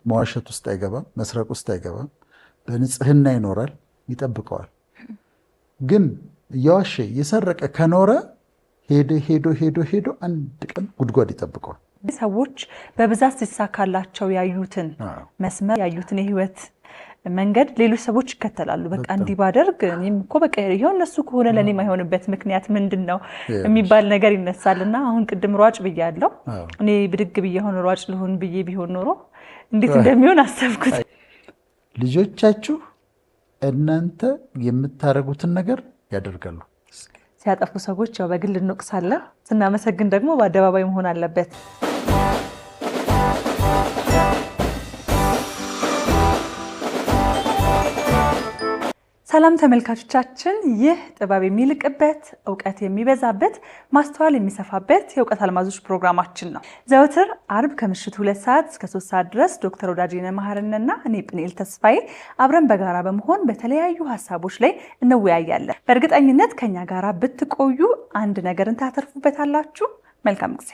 መዋሸት ውስጥ አይገባም፣ መስረቅ ውስጥ አይገባም። በንጽህና ይኖራል፣ ይጠብቀዋል። ግን እየዋሸ እየሰረቀ ከኖረ ሄዶ ሄዶ ሄዶ ሄዶ አንድ ቀን ጉድጓድ ይጠብቀዋል። ሰዎች በብዛት ሲሳካላቸው ያዩትን መስመር፣ ያዩትን የህይወት መንገድ ሌሎች ሰዎች ይከተላሉ። በቃ እንዲህ ባደርግ እኔም እኮ በቃ ይኸው እነሱ ከሆነ ለእኔ የማይሆንበት ምክንያት ምንድን ነው የሚባል ነገር ይነሳል። እና አሁን ቅድም ሯጭ ብያለሁ። እኔ ብድግ ብዬ አሁን ሯጭ ልሁን ብዬ ቢሆን ኖሮ እንዴት እንደሚሆን አሰብኩት። ልጆቻችሁ እናንተ የምታደርጉትን ነገር ያደርጋሉ። ሲያጠፉ ሰዎች ያው በግል እንወቅሳለን፣ ስናመሰግን ደግሞ በአደባባይ መሆን አለበት። ሰላም ተመልካቾቻችን፣ ይህ ጥበብ የሚልቅበት፣ እውቀት የሚበዛበት፣ ማስተዋል የሚሰፋበት የእውቀት አልማዞች ፕሮግራማችን ነው። ዘወትር አርብ ከምሽቱ 2 ሰዓት እስከ 3 ሰዓት ድረስ ዶክተር ወዳጄነህ መሐረነና እኔ ጵንኤል ተስፋዬ አብረን በጋራ በመሆን በተለያዩ ሀሳቦች ላይ እንወያያለን። በእርግጠኝነት ከኛ ጋራ ብትቆዩ አንድ ነገርን ታተርፉበታላችሁ። መልካም ጊዜ።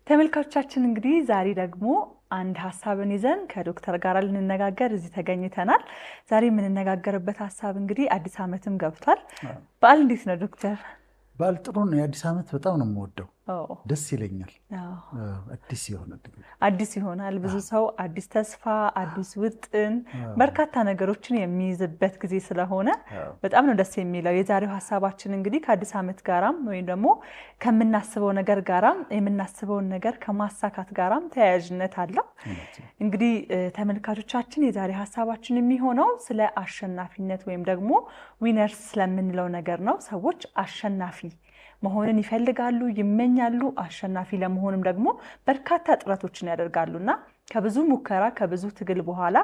ተመልካቾቻችን እንግዲህ ዛሬ ደግሞ አንድ ሀሳብን ይዘን ከዶክተር ጋር ልንነጋገር እዚህ ተገኝተናል። ዛሬ የምንነጋገርበት ሀሳብ እንግዲህ አዲስ ዓመትም ገብቷል። በዓል እንዴት ነው ዶክተር? በዓል ጥሩ ነው። የአዲስ ዓመት በጣም ነው የምወደው፣ ደስ ይለኛል። አዲስ ይሆናል፣ አዲስ ይሆናል። ብዙ ሰው አዲስ ተስፋ፣ አዲስ ውጥን፣ በርካታ ነገሮችን የሚይዝበት ጊዜ ስለሆነ በጣም ነው ደስ የሚለው። የዛሬው ሀሳባችን እንግዲህ ከአዲስ ዓመት ጋራም ወይም ደግሞ ከምናስበው ነገር ጋራም የምናስበውን ነገር ከማሳካት ጋራም ተያያዥነት አለው። እንግዲህ ተመልካቾቻችን የዛሬ ሀሳባችን የሚሆነው ስለ አሸናፊነት ወይም ደግሞ winners ስለምንለው ነገር ነው። ሰዎች አሸናፊ መሆንን ይፈልጋሉ፣ ይመኛሉ። አሸናፊ ለመሆንም ደግሞ በርካታ ጥረቶችን ያደርጋሉና ከብዙ ሙከራ ከብዙ ትግል በኋላ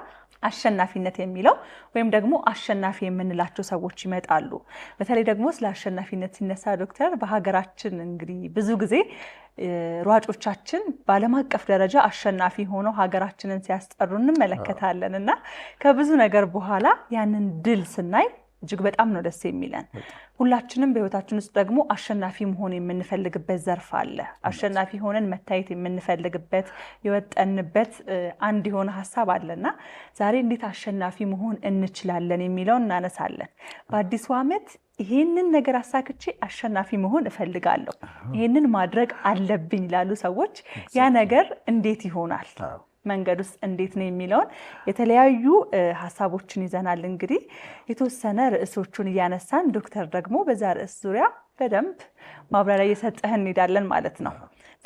አሸናፊነት የሚለው ወይም ደግሞ አሸናፊ የምንላቸው ሰዎች ይመጣሉ። በተለይ ደግሞ ስለ አሸናፊነት ሲነሳ ዶክተር በሀገራችን እንግዲህ ብዙ ጊዜ ሯጮቻችን በዓለም አቀፍ ደረጃ አሸናፊ ሆነው ሀገራችንን ሲያስጠሩ እንመለከታለን እና ከብዙ ነገር በኋላ ያንን ድል ስናይ እጅግ በጣም ነው ደስ የሚለን። ሁላችንም በህይወታችን ውስጥ ደግሞ አሸናፊ መሆን የምንፈልግበት ዘርፍ አለ። አሸናፊ ሆነን መታየት የምንፈልግበት የወጠንበት አንድ የሆነ ሀሳብ አለና ዛሬ እንዴት አሸናፊ መሆን እንችላለን የሚለውን እናነሳለን። በአዲሱ ዓመት ይሄንን ነገር አሳክቼ አሸናፊ መሆን እፈልጋለሁ፣ ይሄንን ማድረግ አለብኝ ላሉ ሰዎች ያ ነገር እንዴት ይሆናል፣ መንገድ ውስጥ እንዴት ነው የሚለውን የተለያዩ ሀሳቦችን ይዘናል። እንግዲህ የተወሰነ ርዕሶቹን እያነሳን ዶክተር ደግሞ በዛ ርዕስ ዙሪያ በደንብ ማብራሪያ እየሰጠህን እንሄዳለን ማለት ነው።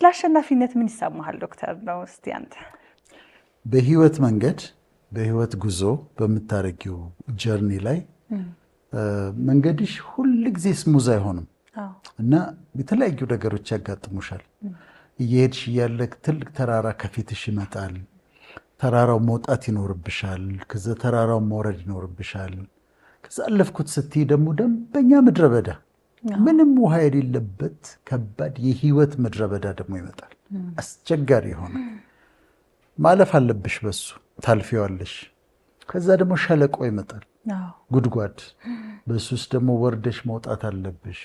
ስለ አሸናፊነት ምን ይሰማሃል ዶክተር? ነው እስቲ አንተ። በህይወት መንገድ በህይወት ጉዞ በምታደርጊው journey ላይ መንገድሽ ሁል ጊዜ smooth አይሆንም እና የተለያዩ ነገሮች ያጋጥሙሻል። እየሄድሽ እያለ ትልቅ ተራራ ከፊትሽ ይመጣል። ተራራው መውጣት ይኖርብሻል። ከዛ ተራራው መውረድ ይኖርብሻል። ከዛ አለፍኩት ስትይ ደግሞ ደንበኛ ምድረ በዳ፣ ምንም ውሃ የሌለበት ከባድ የህይወት ምድረ በዳ ደግሞ ይመጣል። አስቸጋሪ የሆነ ማለፍ አለብሽ፣ በሱ ታልፊዋለሽ። ከዛ ደግሞ ሸለቆ ይመጣል፣ ጉድጓድ፣ በሱ ውስጥ ደግሞ ወርደሽ መውጣት አለብሽ።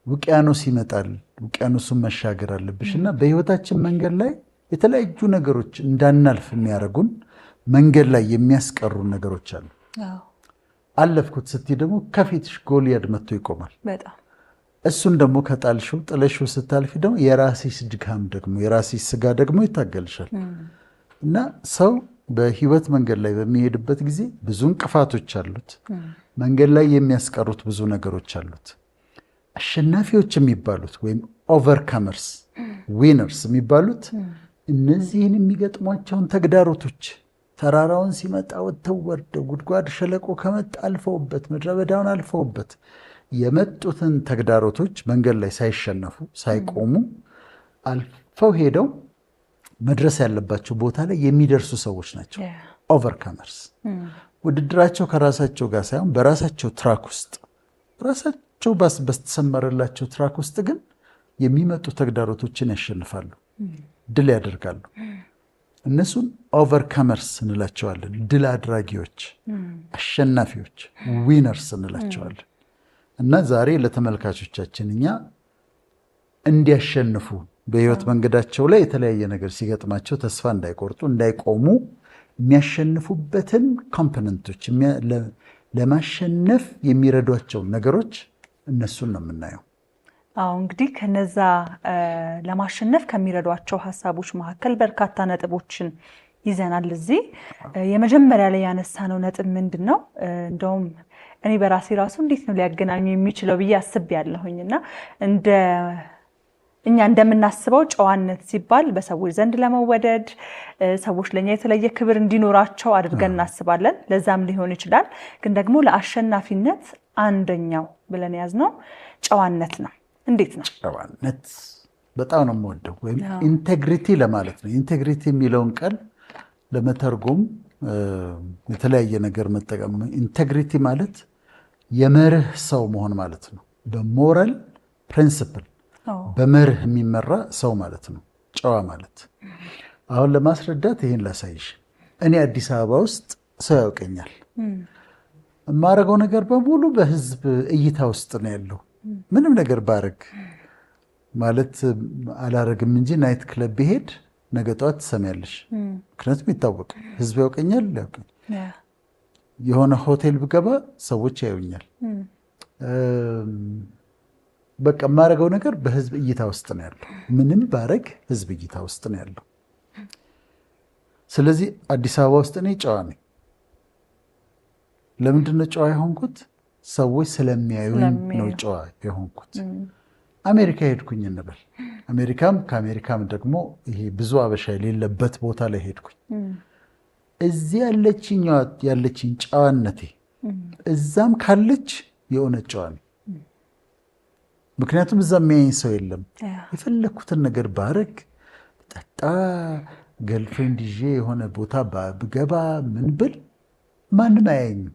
ውቅያኖስ ይመጣል፣ ውቅያኖሱን መሻገር አለብሽ። እና በህይወታችን መንገድ ላይ የተለያዩ ነገሮች እንዳናልፍ የሚያደርጉን መንገድ ላይ የሚያስቀሩን ነገሮች አሉ። አለፍኩት ስትይ ደግሞ ከፊትሽ ጎልያድ መጥቶ ይቆማል። እሱን ደግሞ ከጣልሽው ጥለሽው ስታልፊ ደግሞ የራስሽ ድካም ደግሞ የራስሽ ስጋ ደግሞ ይታገልሻል። እና ሰው በህይወት መንገድ ላይ በሚሄድበት ጊዜ ብዙ እንቅፋቶች አሉት። መንገድ ላይ የሚያስቀሩት ብዙ ነገሮች አሉት። አሸናፊዎች የሚባሉት ወይም overcomers winners የሚባሉት እነዚህን የሚገጥሟቸውን ተግዳሮቶች ተራራውን ሲመጣ ወጥተው ወርደው ጉድጓድ ሸለቆ ከመጣ አልፈውበት ምድረ በዳውን አልፈውበት የመጡትን ተግዳሮቶች መንገድ ላይ ሳይሸነፉ ሳይቆሙ አልፈው ሄደው መድረስ ያለባቸው ቦታ ላይ የሚደርሱ ሰዎች ናቸው overcomers። ውድድራቸው ከራሳቸው ጋር ሳይሆን በራሳቸው track ውስጥ ራሳቸው በተሰመረላቸው track ውስጥ ግን የሚመጡ ተግዳሮቶችን ያሸንፋሉ፣ ድል ያደርጋሉ። እነሱን overcomers እንላቸዋለን። ድል አድራጊዎች፣ አሸናፊዎች፣ winners እንላቸዋለን። እና ዛሬ ለተመልካቾቻችን እኛ እንዲያሸንፉ፣ በህይወት መንገዳቸው ላይ የተለያየ ነገር ሲገጥማቸው ተስፋ እንዳይቆርጡ፣ እንዳይቆሙ፣ የሚያሸንፉበትን component ኦች፣ ለማሸነፍ የሚረዷቸውን ነገሮች እነሱን ነው የምናየው። አዎ፣ እንግዲህ ከነዛ ለማሸነፍ ከሚረዷቸው ሀሳቦች መካከል በርካታ ነጥቦችን ይዘናል። እዚህ የመጀመሪያ ላይ ያነሳነው ነጥብ ምንድን ነው? እንደውም እኔ በራሴ ራሱ እንዴት ነው ሊያገናኙ የሚችለው ብዬ አስቤያለሁኝ። እና እንደ እኛ እንደምናስበው ጨዋነት ሲባል በሰዎች ዘንድ ለመወደድ፣ ሰዎች ለእኛ የተለየ ክብር እንዲኖራቸው አድርገን እናስባለን። ለዛም ሊሆን ይችላል። ግን ደግሞ ለአሸናፊነት አንደኛው ብለን የያዝነው ጨዋነት ነው። እንዴት ነው? ጨዋነት በጣም ነው የምወደው፣ ወይም integrity ለማለት ነው። Integrity የሚለውን ቃል ለመተርጎም የተለያየ ነገር መጠቀም። Integrity ማለት የመርህ ሰው መሆን ማለት ነው። በ moral principle፣ በመርህ የሚመራ ሰው ማለት ነው ጨዋ ማለት። አሁን ለማስረዳት ይሄን ላሳይሽ። እኔ አዲስ አበባ ውስጥ ሰው ያውቀኛል። የማደርገው ነገር በሙሉ በህዝብ እይታ ውስጥ ነው ያለው። ምንም ነገር ባረግ፣ ማለት አላረግም እንጂ፣ night club ብሄድ ነገ ጠዋት ትሰሚያለሽ። ምክንያቱም ይታወቃል፣ ህዝብ ያውቀኛል ያውቀኛል። የሆነ ሆቴል ብገባ ሰዎች ያዩኛል። በቃ የማደርገው ነገር በህዝብ እይታ ውስጥ ነው ያለው። ምንም ባረግ ህዝብ እይታ ውስጥ ነው ያለው። ስለዚህ አዲስ አበባ ውስጥ እኔ ጨዋ ነኝ። ለምንድን ነው ጨዋ የሆንኩት? ሰዎች ስለሚያዩኝ ነው ጨዋ የሆንኩት። አሜሪካ ሄድኩኝ እንበል። አሜሪካም ከአሜሪካም ደግሞ ይሄ ብዙ አበሻ የሌለበት ቦታ ላይ ሄድኩኝ። እዚህ ያለችኝ ጨዋነቴ እዛም ካለች የእውነት ጨዋ ነኝ። ምክንያቱም እዛ የሚያየኝ ሰው የለም። የፈለግኩትን ነገር ባረግ፣ ጠጣ፣ girlfriend ይዤ የሆነ ቦታ ብገባ፣ ምን ብል ማንም አያየኝም።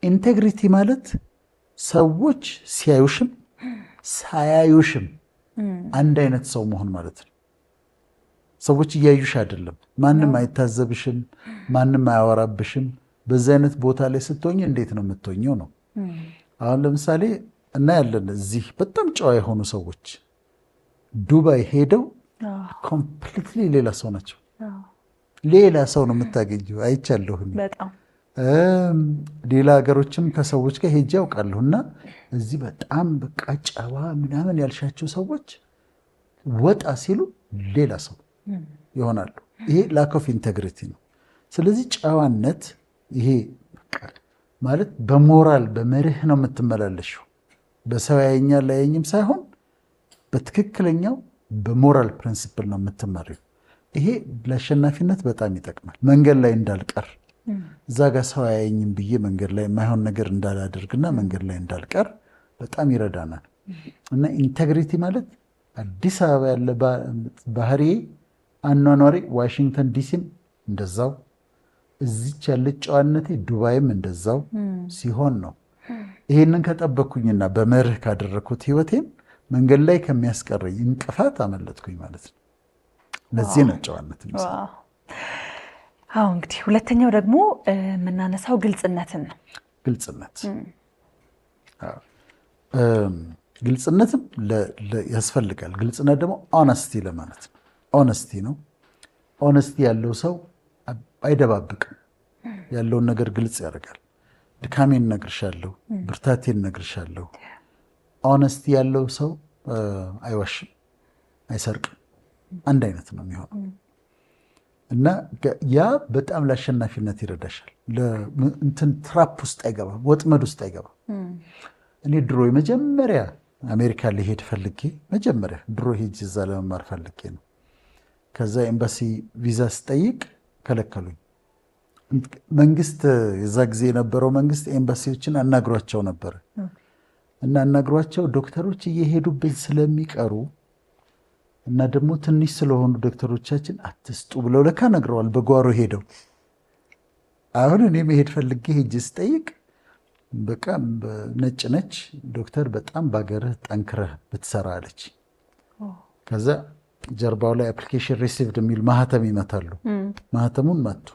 Integrity ማለት ሰዎች ሲያዩሽም ሳያዩሽም አንድ አይነት ሰው መሆን ማለት ነው። ሰዎች እያዩሽ አይደለም፣ ማንም አይታዘብሽም፣ ማንም አያወራብሽም። በዚህ አይነት ቦታ ላይ ስትሆኝ እንዴት ነው የምትሆኘው ነው። አሁን ለምሳሌ እናያለን፣ እዚህ በጣም ጨዋ የሆኑ ሰዎች ዱባይ ሄደው completely ሌላ ሰው ናቸው። ሌላ ሰው ነው የምታገኘው። አይቻለሁ። ሌላ ሀገሮችም ከሰዎች ጋር ሄጄ ያውቃለሁ። እና እዚህ በጣም በቃ ጨዋ ምናምን ያልሻቸው ሰዎች ወጣ ሲሉ ሌላ ሰው ይሆናሉ። ይሄ lack of integrity ነው። ስለዚህ ጨዋነት ይሄ ማለት በሞራል፣ በመርህ ነው የምትመላለሽው። በሰው ያየኛል አያየኝም ሳይሆን በትክክለኛው በ moral principle ነው የምትመሪው። ይሄ ለአሸናፊነት በጣም ይጠቅማል። መንገድ ላይ እንዳልቀር፣ እዛ ጋር ሰው አያየኝም ብዬ መንገድ ላይ የማይሆን ነገር እንዳላደርግና መንገድ ላይ እንዳልቀር በጣም ይረዳናል። እና integrity ማለት አዲስ አበባ ያለ ባህሪዬ፣ አኗኗሬ ዋሽንግተን ዲሲም እንደዛው፣ እዚች ያለች ጨዋነቴ ዱባይም እንደዛው ሲሆን ነው። ይሄንን ከጠበቅኩኝና በመርህ ካደረግኩት ህይወቴን መንገድ ላይ ከሚያስቀረኝ እንቅፋት አመለጥኩኝ ማለት ነው። ለዚህ ነው ጨዋነት የሚሰራው። አዎ፣ እንግዲህ ሁለተኛው ደግሞ የምናነሳው ግልጽነትን ነው። ግልጽነት፣ ግልጽነትም ያስፈልጋል። ግልጽነት ደግሞ honesty ለማለት ነው። Honesty ነው። Honesty ያለው ሰው አይደባብቅም። ያለውን ነገር ግልጽ ያደርጋል። ድካሜን እነግርሻለሁ፣ ብርታቴን እነግርሻለሁ። Honesty ያለው ሰው አይዋሽም፣ አይሰርቅም። አንድ አይነት ነው የሚሆነው እና ያ በጣም ለአሸናፊነት ይረዳሻል። እንትን trap ውስጥ አይገባም፣ ወጥመድ ውስጥ አይገባም። እኔ ድሮ የመጀመሪያ አሜሪካ ልሄድ ፈልጌ፣ መጀመሪያ ድሮ ሄጅ እዛ ለመማር ፈልጌ ነው። ከዛ ኤምባሲ ቪዛ ስጠይቅ ከለከሉኝ። መንግስት፣ የዛ ጊዜ የነበረው መንግስት ኤምባሲዎችን አናግሯቸው ነበር እና አናግሯቸው ዶክተሮች እየሄዱብን ስለሚቀሩ እና ደግሞ ትንሽ ስለሆኑ ዶክተሮቻችን አትስጡ ብለው ለካ ነግረዋል። በጓሮ ሄደው አሁን እኔ መሄድ ፈልጌ ሄጄ ስጠይቅ በቃ ነጭ ነች ዶክተር፣ በጣም በሀገርህ ጠንክረህ ብትሰራ አለች። ከዛ ጀርባው ላይ application received የሚል ማህተም ይመታሉ። ማህተሙን መቱ።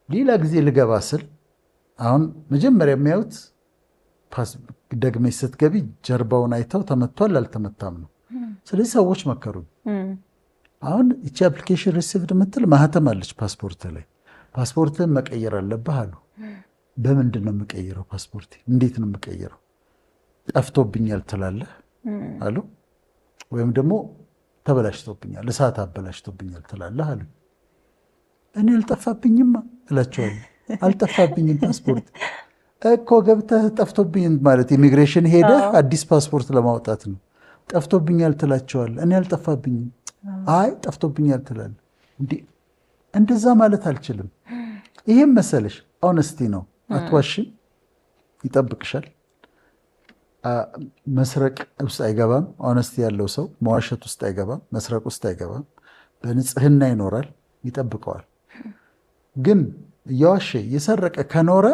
ሌላ ጊዜ ልገባ ስል አሁን መጀመሪያ የሚያዩት ደግመሽ ስትገቢ ጀርባውን አይተው ተመቷል አልተመታም ነው። ስለዚህ ሰዎች መከሩኝ። አሁን ይቺ application received የምትል ማህተም አለች ፓስፖርት ላይ፣ ፓስፖርትን መቀየር አለብህ አሉ። በምንድን ነው የምቀይረው? ፓስፖርት እንዴት ነው የምቀይረው? ጠፍቶብኛል ትላለህ አሉ፣ ወይም ደግሞ ተበላሽቶብኛል፣ እሳት አበላሽቶብኛል ትላለህ አሉ። እኔ አልጠፋብኝማ እላቸዋለሁ። አልጠፋብኝም ፓስፖርት እኮ፣ ገብተህ ጠፍቶብኝ ማለት ኢሚግሬሽን ሄደህ አዲስ ፓስፖርት ለማውጣት ነው። ጠፍቶብኛል ትላቸዋለህ። እኔ አልጠፋብኝም። አይ ጠፍቶብኛል ትላለህ። እንዴ እንደዛ ማለት አልችልም። ይሄም መሰለሽ honesty ነው። አትዋሽም፣ ይጠብቅሻል። መስረቅ ውስጥ አይገባም። Honesty ያለው ሰው መዋሸት ውስጥ አይገባም፣ መስረቅ ውስጥ አይገባም። በንጽህና ይኖራል፣ ይጠብቀዋል። ግን እየዋሸ እየሰረቀ ከኖረ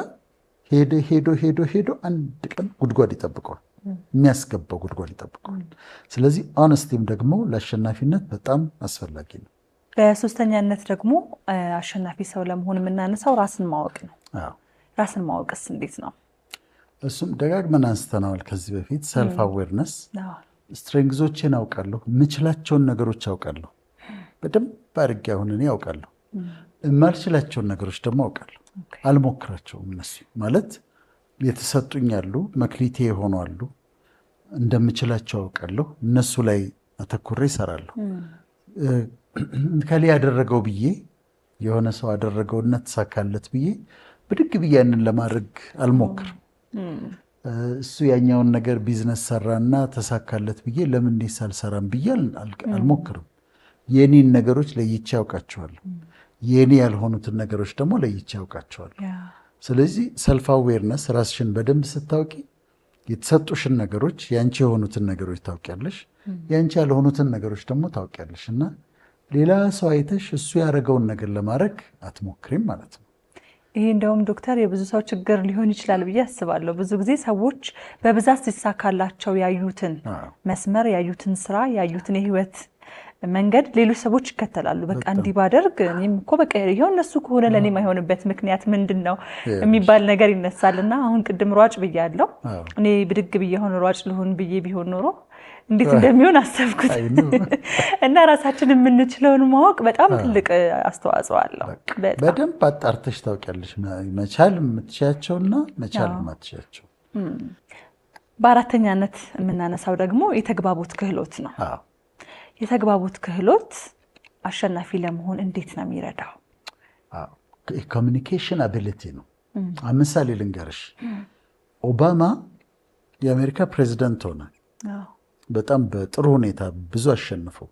ሄደ ሄዶ ሄዶ ሄዶ አንድ ቀን ጉድጓድ ይጠብቀዋል፣ የሚያስገባው ጉድጓድ ይጠብቀዋል። ስለዚህ honesty ም ደግሞ ለአሸናፊነት በጣም አስፈላጊ ነው። በሶስተኛነት ደግሞ አሸናፊ ሰው ለመሆን የምናነሳው ራስን ማወቅ ነው። ራስን ማወቅስ እንዴት ነው? እሱም ደጋግመን አንስተነዋል ከዚህ በፊት፣ self awareness። Strength ኦቼን አውቃለሁ፣ የምችላቸውን ነገሮች አውቃለሁ፣ በደንብ አድርጌ አሁን እኔ አውቃለሁ። የማልችላቸውን ነገሮች ደግሞ አውቃለሁ፣ አልሞክራቸውም። እነሱ ማለት የተሰጡኝ አሉ፣ መክሊቴ የሆኑ አሉ፣ እንደምችላቸው አውቃለሁ። እነሱ ላይ አተኩሬ እሰራለሁ። ከሌ ያደረገው ብዬ፣ የሆነ ሰው አደረገውና ተሳካለት ብዬ ብድግ ብዬ ያንን ለማድረግ አልሞክርም። እሱ ያኛውን ነገር ቢዝነስ ሰራና ተሳካለት ብዬ ለምን እኔስ አልሰራም ብዬ አልሞክርም። የኔን ነገሮች ለይቼ አውቃቸዋለሁ። የኔ ያልሆኑትን ነገሮች ደግሞ ለይቼ አውቃቸዋለሁ። ስለዚህ self awareness፣ ራስሽን በደንብ ስታውቂ የተሰጡሽን ነገሮች፣ ያንቺ የሆኑትን ነገሮች ታውቂያለሽ፣ ያንቺ ያልሆኑትን ነገሮች ደግሞ ታውቂያለሽ እና ሌላ ሰው አይተሽ እሱ ያደረገውን ነገር ለማድረግ አትሞክሪም ማለት ነው። ይሄ እንደውም ዶክተር የብዙ ሰው ችግር ሊሆን ይችላል ብዬ አስባለሁ። ብዙ ጊዜ ሰዎች በብዛት ሲሳካላቸው ያዩትን መስመር፣ ያዩትን ስራ፣ ያዩትን የህይወት መንገድ ሌሎች ሰዎች ይከተላሉ። በቃ እንዲህ ባደርግ እኔም እኮ በቃ ይኸው እነሱ ከሆነ ለእኔ የማይሆንበት ምክንያት ምንድን ነው የሚባል ነገር ይነሳል። እና አሁን ቅድም ሯጭ ብያለሁ። እኔ ብድግ ብዬ አሁን ሯጭ ልሁን ብዬ ቢሆን ኖሮ እንዴት እንደሚሆን አሰብኩት። እና ራሳችን የምንችለውን ማወቅ በጣም ትልቅ አስተዋጽኦ አለው። በደንብ አጣርተሽ ታውቂያለሽ፣ መቻል የምትችያቸውና መቻል የማትችያቸው። በአራተኛነት የምናነሳው ደግሞ የተግባቦት ክህሎት ነው። የተግባቦት ክህሎት አሸናፊ ለመሆን እንዴት ነው የሚረዳው? Communication ability ነው። ምሳሌ ልንገርሽ። ኦባማ የአሜሪካ ፕሬዚደንት ሆነ። በጣም በጥሩ ሁኔታ ብዙ አሸንፈው።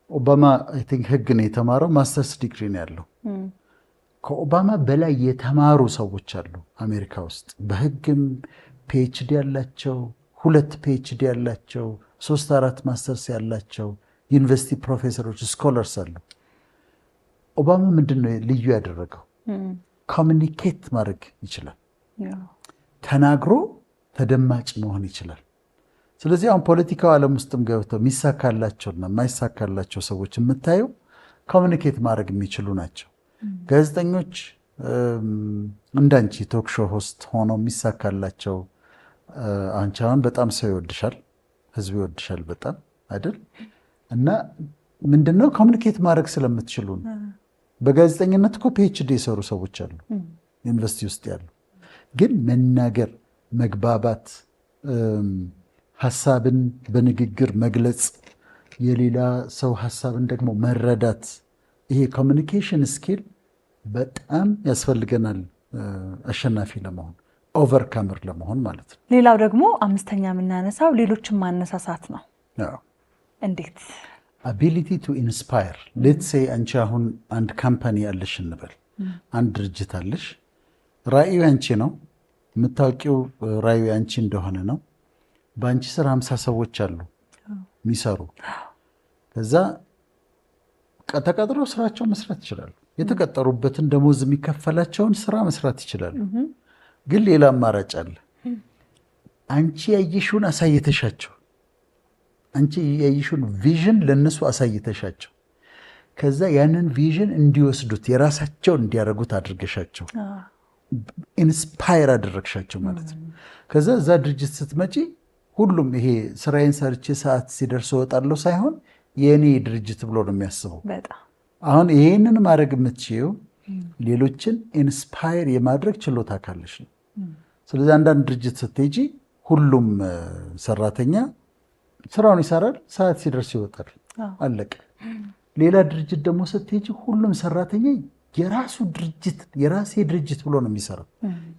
ኦባማ I think ህግ ነው የተማረው፣ masters degree ነው ያለው። ከኦባማ በላይ የተማሩ ሰዎች አሉ አሜሪካ ውስጥ፣ በህግም PhD ያላቸው፣ ሁለት PhD ያላቸው፣ ሶስት አራት ማስተርስ ያላቸው ዩኒቨርሲቲ ፕሮፌሰሮች፣ scholars አሉ። ኦባማ ምንድን ነው ልዩ ያደረገው? Communicate ማድረግ ይችላል። ተናግሮ ተደማጭ መሆን ይችላል። ስለዚህ አሁን ፖለቲካው ዓለም ውስጥም ገብተው የሚሳካላቸውና የማይሳካላቸው ሰዎች የምታየው communicate ማድረግ የሚችሉ ናቸው። ጋዜጠኞች እንዳንቺ talk show host ሆነው የሚሳካላቸው፣ አንቺ አሁን በጣም ሰው ይወድሻል፣ ህዝብ ይወድሻል በጣም አይደል? እና ምንድነው communicate ማድረግ ስለምትችሉ ነው። በጋዜጠኝነት እኮ PhD የሰሩ ሰዎች አሉ ዩኒቨርሲቲ ውስጥ ያሉ። ግን መናገር፣ መግባባት፣ ሀሳብን በንግግር መግለጽ፣ የሌላ ሰው ሀሳብን ደግሞ መረዳት፣ ይሄ communication skill በጣም ያስፈልገናል አሸናፊ ለመሆን፣ overcomer ለመሆን ማለት ነው። ሌላው ደግሞ አምስተኛ የምናነሳው ሌሎችን ማነሳሳት ነው። እንዴት? Ability to inspire። Let's say አንቺ አሁን አንድ company አለሽ እንበል፣ አንድ ድርጅት አለሽ። ራዕዩ ያንቺ ነው፣ የምታውቂው ራዕዩ ያንቺ እንደሆነ ነው። በአንቺ ስር 50 ሰዎች አሉ የሚሰሩ። ከዛ ተቀጥረው ስራቸው መስራት ይችላሉ። የተቀጠሩበትን ደሞዝ የሚከፈላቸውን ስራ መስራት ይችላሉ። ግን ሌላ አማራጭ አለ። አንቺ ያየሽውን አሳይተሻቸው፣ አንቺ ያየሽውን vision ለእነሱ አሳይተሻቸው፣ ከዛ ያንን vision እንዲወስዱት የራሳቸው እንዲያደርጉት አድርገሻቸው Inspire አደረግሻቸው ማለት ነው። ከዛ እዛ ድርጅት ስትመጪ ሁሉም ይሄ ስራዬን ሰርቼ ሰዓት ሲደርስ እወጣለሁ ሳይሆን የእኔ ድርጅት ብሎ ነው የሚያስበው። አሁን ይሄንን ማድረግ የምትችይው ሌሎችን inspire የማድረግ ችሎታ ካለሽ ነው። ስለዚህ አንዳንድ ድርጅት ስትሄጂ ሁሉም ሰራተኛ ስራውን ይሰራል፣ ሰዓት ሲደርስ ይወጣል፣ አለቀ። ሌላ ድርጅት ደግሞ ስትሄጂ ሁሉም ሰራተኛ የራሱ ድርጅት፣ የራሴ ድርጅት ብሎ ነው የሚሰራው፣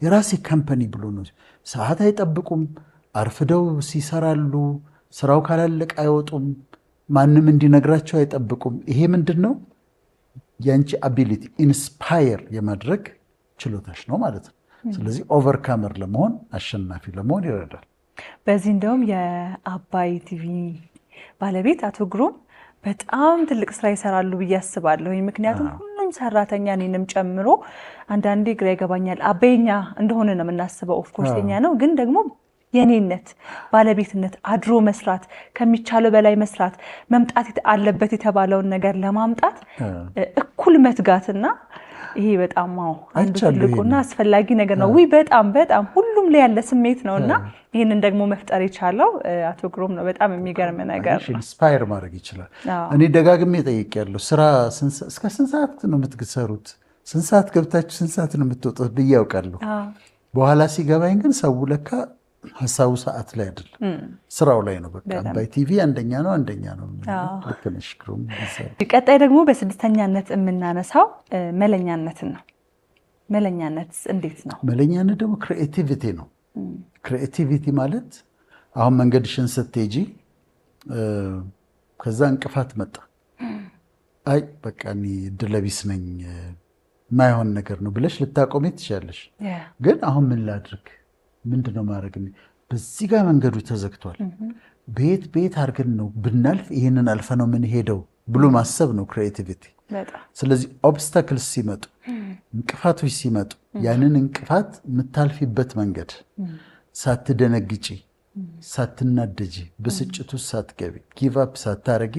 የራሴ company ብሎ ነው። ሰዓት አይጠብቁም፣ አርፍደው ሲሰራሉ፣ ስራው ካላለቀ አይወጡም፣ ማንም እንዲነግራቸው አይጠብቁም። ይሄ ምንድን ነው? የአንቺ ability inspire የማድረግ ችሎታሽ ነው ማለት ነው። ስለዚህ overcomer ለመሆን፣ አሸናፊ ለመሆን ይረዳል። በዚህ እንደውም የአባይ ቲቪ ባለቤት አቶ ግሩም በጣም ትልቅ ስራ ይሰራሉ ብዬ አስባለሁ። ምክንያቱም ሁሉም ሰራተኛ እኔንም ጨምሮ አንዳንዴ ግራ ይገባኛል። አባይ የኛ እንደሆነ ነው የምናስበው። Of course የኛ ነው፣ ግን ደግሞ የኔነት፣ ባለቤትነት፣ አድሮ መስራት፣ ከሚቻለው በላይ መስራት፣ መምጣት አለበት የተባለውን ነገር ለማምጣት እኩል መትጋትና ይሄ በጣም አንዱ ትልቁና አስፈላጊ ነገር ነው። ውይ በጣም በጣም ሁሉም ላይ ያለ ስሜት ነው እና ይህንን ደግሞ መፍጠር የቻለው አቶ ግሩም ነው። በጣም የሚገርም ነገር ነው። Inspire ማድረግ ይችላል። እኔ ደጋግሜ ጠይቄያለሁ። ስራ እስከ ስንት ሰዓት ነው የምትሰሩት? ስንት ሰዓት ገብታችሁ ስንት ሰዓት ነው የምትወጡት ብዬ ያውቃለሁ። በኋላ ሲገባኝ ግን ሰው ለካ ሀሳቡ ሰዓት ላይ አይደለም፣ ስራው ላይ ነው። በቃ አባይ ቲቪ አንደኛ ነው፣ አንደኛ ነው። ልክ ነሽ ግሩም። ቀጣይ ደግሞ በስድስተኛነት የምናነሳው መለኛነትን ነው። መለኛነት እንዴት ነው? መለኛነት ደግሞ creativity ነው። Creativity ማለት አሁን መንገድሽን ስትሄጂ ከዛ እንቅፋት መጣ። አይ በቃ እኔ እድለቢስ ነኝ፣ የማይሆን ነገር ነው ብለሽ ልታቆሚ ትችያለሽ። ግን አሁን ምን ላድርግ፣ ምንድን ነው ማድረግ? በዚህ ጋር መንገዱ ተዘግቷል፣ ቤት ቤት አድርገን ነው ብናልፍ ይህንን አልፈ ነው ምን ሄደው ብሎ ማሰብ ነው creativity። ስለዚህ obstacles ሲመጡ፣ እንቅፋቶች ሲመጡ ያንን እንቅፋት የምታልፊበት መንገድ ሳትደነግጪ፣ ሳትናደጂ፣ ብስጭቱ ሳትገቢ፣ give up ሳታረጊ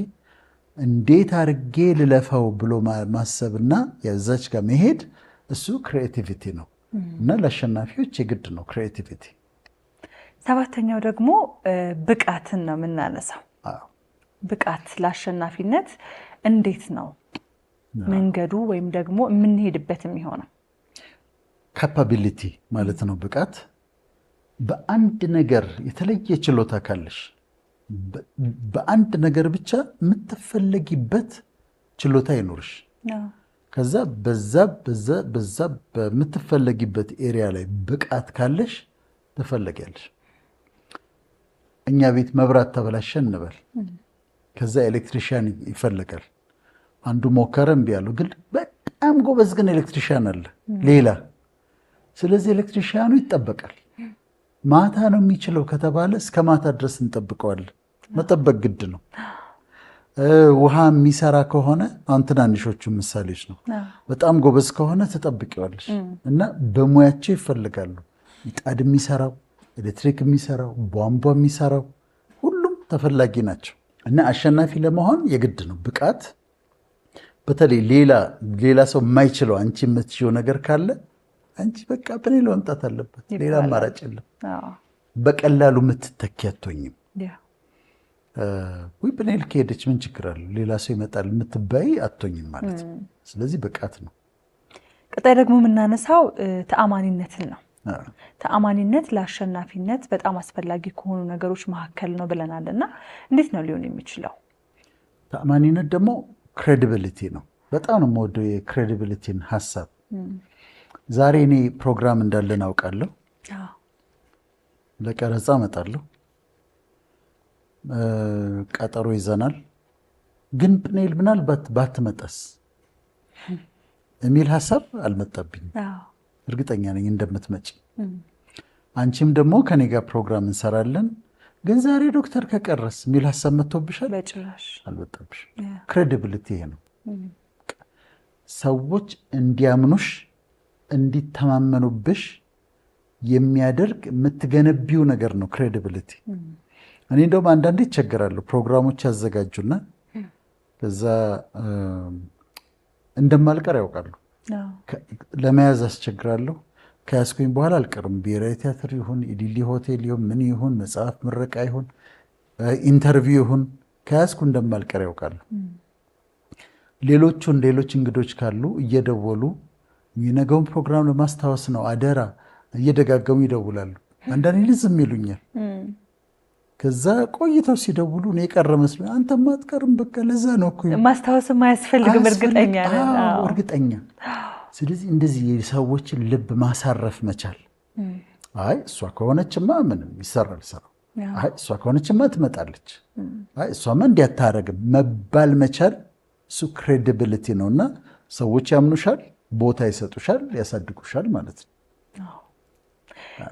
እንዴት አርጌ ልለፈው ብሎ ማሰብና የዛች ጋር መሄድ እሱ creativity ነው። እና ለአሸናፊዎች የግድ ነው creativity። ሰባተኛው ደግሞ ብቃትን ነው የምናነሳው። ብቃት ለአሸናፊነት እንዴት ነው መንገዱ ወይም ደግሞ የምንሄድበት የሚሆነው? Capability ማለት ነው ብቃት። በአንድ ነገር የተለየ ችሎታ ካለሽ፣ በአንድ ነገር ብቻ የምትፈለጊበት ችሎታ ይኖርሽ። ከዛ በዛ በዛ በዛ በምትፈለጊበት area ላይ ብቃት ካለሽ ትፈለጊያለሽ። እኛ ቤት መብራት ተበላሸ እንበል። ከዛ electrician ይፈለጋል። አንዱ ሞከረ፣ እምቢ አለው። ግን በጣም ጎበዝ ግን electrician አለ ሌላ። ስለዚህ electrician ኑ ይጠበቃል። ማታ ነው የሚችለው ከተባለ እስከ ማታ ድረስ እንጠብቀዋለን። መጠበቅ ግድ ነው። ውሃ የሚሰራ ከሆነ፣ አሁን ትናንሾቹ ምሳሌዎች ነው። በጣም ጎበዝ ከሆነ ትጠብቂዋለሽ እና በሙያቸው ይፈልጋሉ። ምጣድ የሚሰራው፣ ኤሌክትሪክ የሚሰራው፣ ቧንቧ የሚሰራው ሁሉም ተፈላጊ ናቸው እና አሸናፊ ለመሆን የግድ ነው ብቃት። በተለይ ሌላ ሌላ ሰው የማይችለው አንቺ የምትችይው ነገር ካለ አንቺ በቃ በኔ መምጣት አለበት። ሌላ አማራጭ የለም። በቀላሉ የምትተኪ አትሆኝም። ወይ ብኔል ከሄደች ምን ችግር አለ፣ ሌላ ሰው ይመጣል የምትባይ አትሆኝም ማለት ነው። ስለዚህ ብቃት ነው። ቀጣይ ደግሞ የምናነሳው ተአማኒነትን ነው። ተአማኒነት ለአሸናፊነት በጣም አስፈላጊ ከሆኑ ነገሮች መካከል ነው ብለናል እና እንዴት ነው ሊሆን የሚችለው? ተአማኒነት ደግሞ credibility ነው። በጣም ነው የምወደው የ credibility ን ሀሳብ። ዛሬ እኔ ፕሮግራም እንዳለን አውቃለሁ። ለቀረጻ እመጣለሁ። ቀጠሮ ይዘናል። ግን ፕኔል ምናልባት ባትመጣስ የሚል ሀሳብ አልመጣብኝም። እርግጠኛ ነኝ እንደምትመጪ። አንቺም ደግሞ ከኔ ጋር ፕሮግራም እንሰራለን። ግን ዛሬ ዶክተር ከቀረስ የሚል ሀሳብ መጥቶብሻል? በጭራሽ። አልመጣብሽም። Credibility ይሄ ነው። ሰዎች እንዲያምኑሽ፣ እንዲተማመኑብሽ የሚያደርግ የምትገነቢው ነገር ነው credibility። እኔ እንደውም አንዳንዴ ይቸገራለሁ። ፕሮግራሞች ያዘጋጁና ከዛ እንደማልቀር ያውቃሉ። ለመያዝ አስቸግራለሁ። ከያዝኩኝ በኋላ አልቀርም። ብሔራዊ ቲያትር ይሁን፣ ኢሊሊ ሆቴል ይሁን፣ ምን ይሁን፣ መጽሐፍ ምረቃ ይሁን፣ interview ይሁን፣ ከያዝኩ እንደማልቀር ያውቃሉ። ሌሎቹን ሌሎች እንግዶች ካሉ እየደወሉ የነገውን ፕሮግራም ለማስታወስ ነው አደራ እየደጋገሙ ይደውላሉ። አንዳንዴ ዝም ይሉኛል። ከዛ ቆይተው ሲደውሉ እኔ የቀረ መስሎኝ አንተማ አትቀርም፣ በቃ ለዛ ነው እኮ ማስታወስም አያስፈልግም፣ እርግጠኛ ነን። እርግጠኛ። ስለዚህ እንደዚህ የሰዎችን ልብ ማሳረፍ መቻል። አይ እሷ ከሆነችማ ምንም ይሰራል ስራው፣ አይ እሷ ከሆነችማ ትመጣለች፣ አይ እሷማ እንዲህ አታረግም መባል መቻል፣ እሱ credibility ነው እና ሰዎች ያምኑሻል፣ ቦታ ይሰጡሻል፣ ያሳድጉሻል ማለት ነው።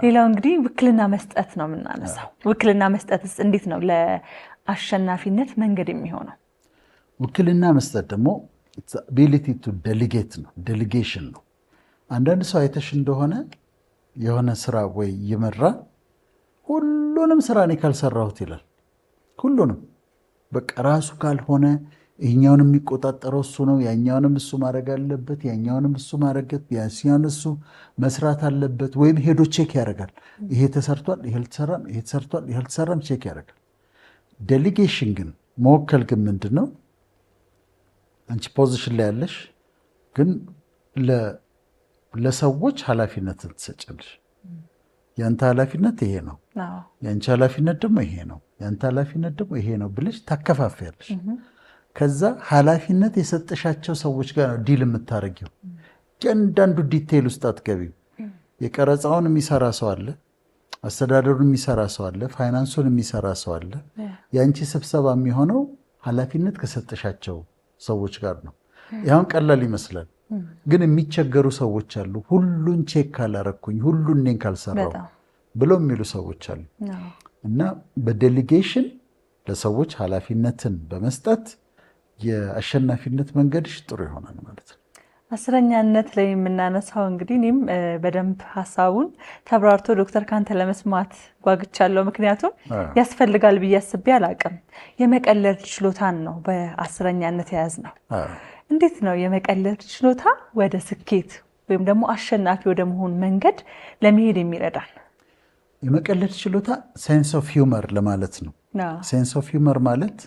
ሌላው እንግዲህ ውክልና መስጠት ነው የምናነሳው። ውክልና መስጠትስ እንዴት ነው ለአሸናፊነት መንገድ የሚሆነው? ውክልና መስጠት ደግሞ ability to delegate ነው፣ delegation ነው። አንዳንድ ሰው አይተሽ እንደሆነ የሆነ ስራ ወይ እየመራ ሁሉንም ስራ እኔ ካልሰራሁት ይላል። ሁሉንም በቃ ራሱ ካልሆነ ይሄኛውን የሚቆጣጠረው እሱ ነው፣ ያኛውንም እሱ ማድረግ አለበት፣ ያኛውንም እሱ ማድረግ፣ ያኛውን እሱ መስራት አለበት። ወይም ሄዶ check ያደርጋል። ይሄ ተሰርቷል፣ ይሄ አልተሰራም፣ ይሄ ተሰርቷል፣ ይሄ አልተሰራም፣ check ያደርጋል። Delegation ግን፣ መወከል ግን ምንድን ነው? አንቺ position ላይ ያለሽ ግን ለሰዎች ኃላፊነትን ትሰጫለሽ። ያንተ ኃላፊነት ይሄ ነው፣ ያንቺ ኃላፊነት ደግሞ ይሄ ነው፣ ያንተ ኃላፊነት ደግሞ ይሄ ነው ብለሽ ታከፋፍያለሽ። ከዛ ኃላፊነት የሰጠሻቸው ሰዎች ጋር ነው deal የምታደርጊው። እያንዳንዱ detail ውስጥ አትገቢም። የቀረጻውን የሚሰራ ሰው አለ፣ አስተዳደሩን የሚሰራ ሰው አለ፣ ፋይናንሱን የሚሰራ ሰው አለ። የአንቺ ስብሰባ የሚሆነው ኃላፊነት ከሰጠሻቸው ሰዎች ጋር ነው። ይሁን ቀላል ይመስላል፣ ግን የሚቸገሩ ሰዎች አሉ። ሁሉን check ካላረኩኝ፣ ሁሉን እኔን ካልሰራው ብለው የሚሉ ሰዎች አሉ። እና በ delegation ለሰዎች ኃላፊነትን በመስጠት የአሸናፊነት መንገድሽ ጥሩ ይሆናል ማለት ነው። 10ኛነት ላይ የምናነሳው እንግዲህ እኔም በደንብ ሀሳቡን ተብራርቶ ዶክተር ካንተ ለመስማት ጓግቻለሁ። ምክንያቱም ያስፈልጋል ብዬ አስቤ አላቅም። የመቀለድ ችሎታን ነው በ10ኛነት የያዝነው። እንዴት ነው የመቀለድ ችሎታ ወደ ስኬት ወይም ደግሞ አሸናፊ ወደ መሆን መንገድ ለመሄድ የሚረዳን? የመቀለድ ችሎታ sense of humor ለማለት ነው። Sense of humor ማለት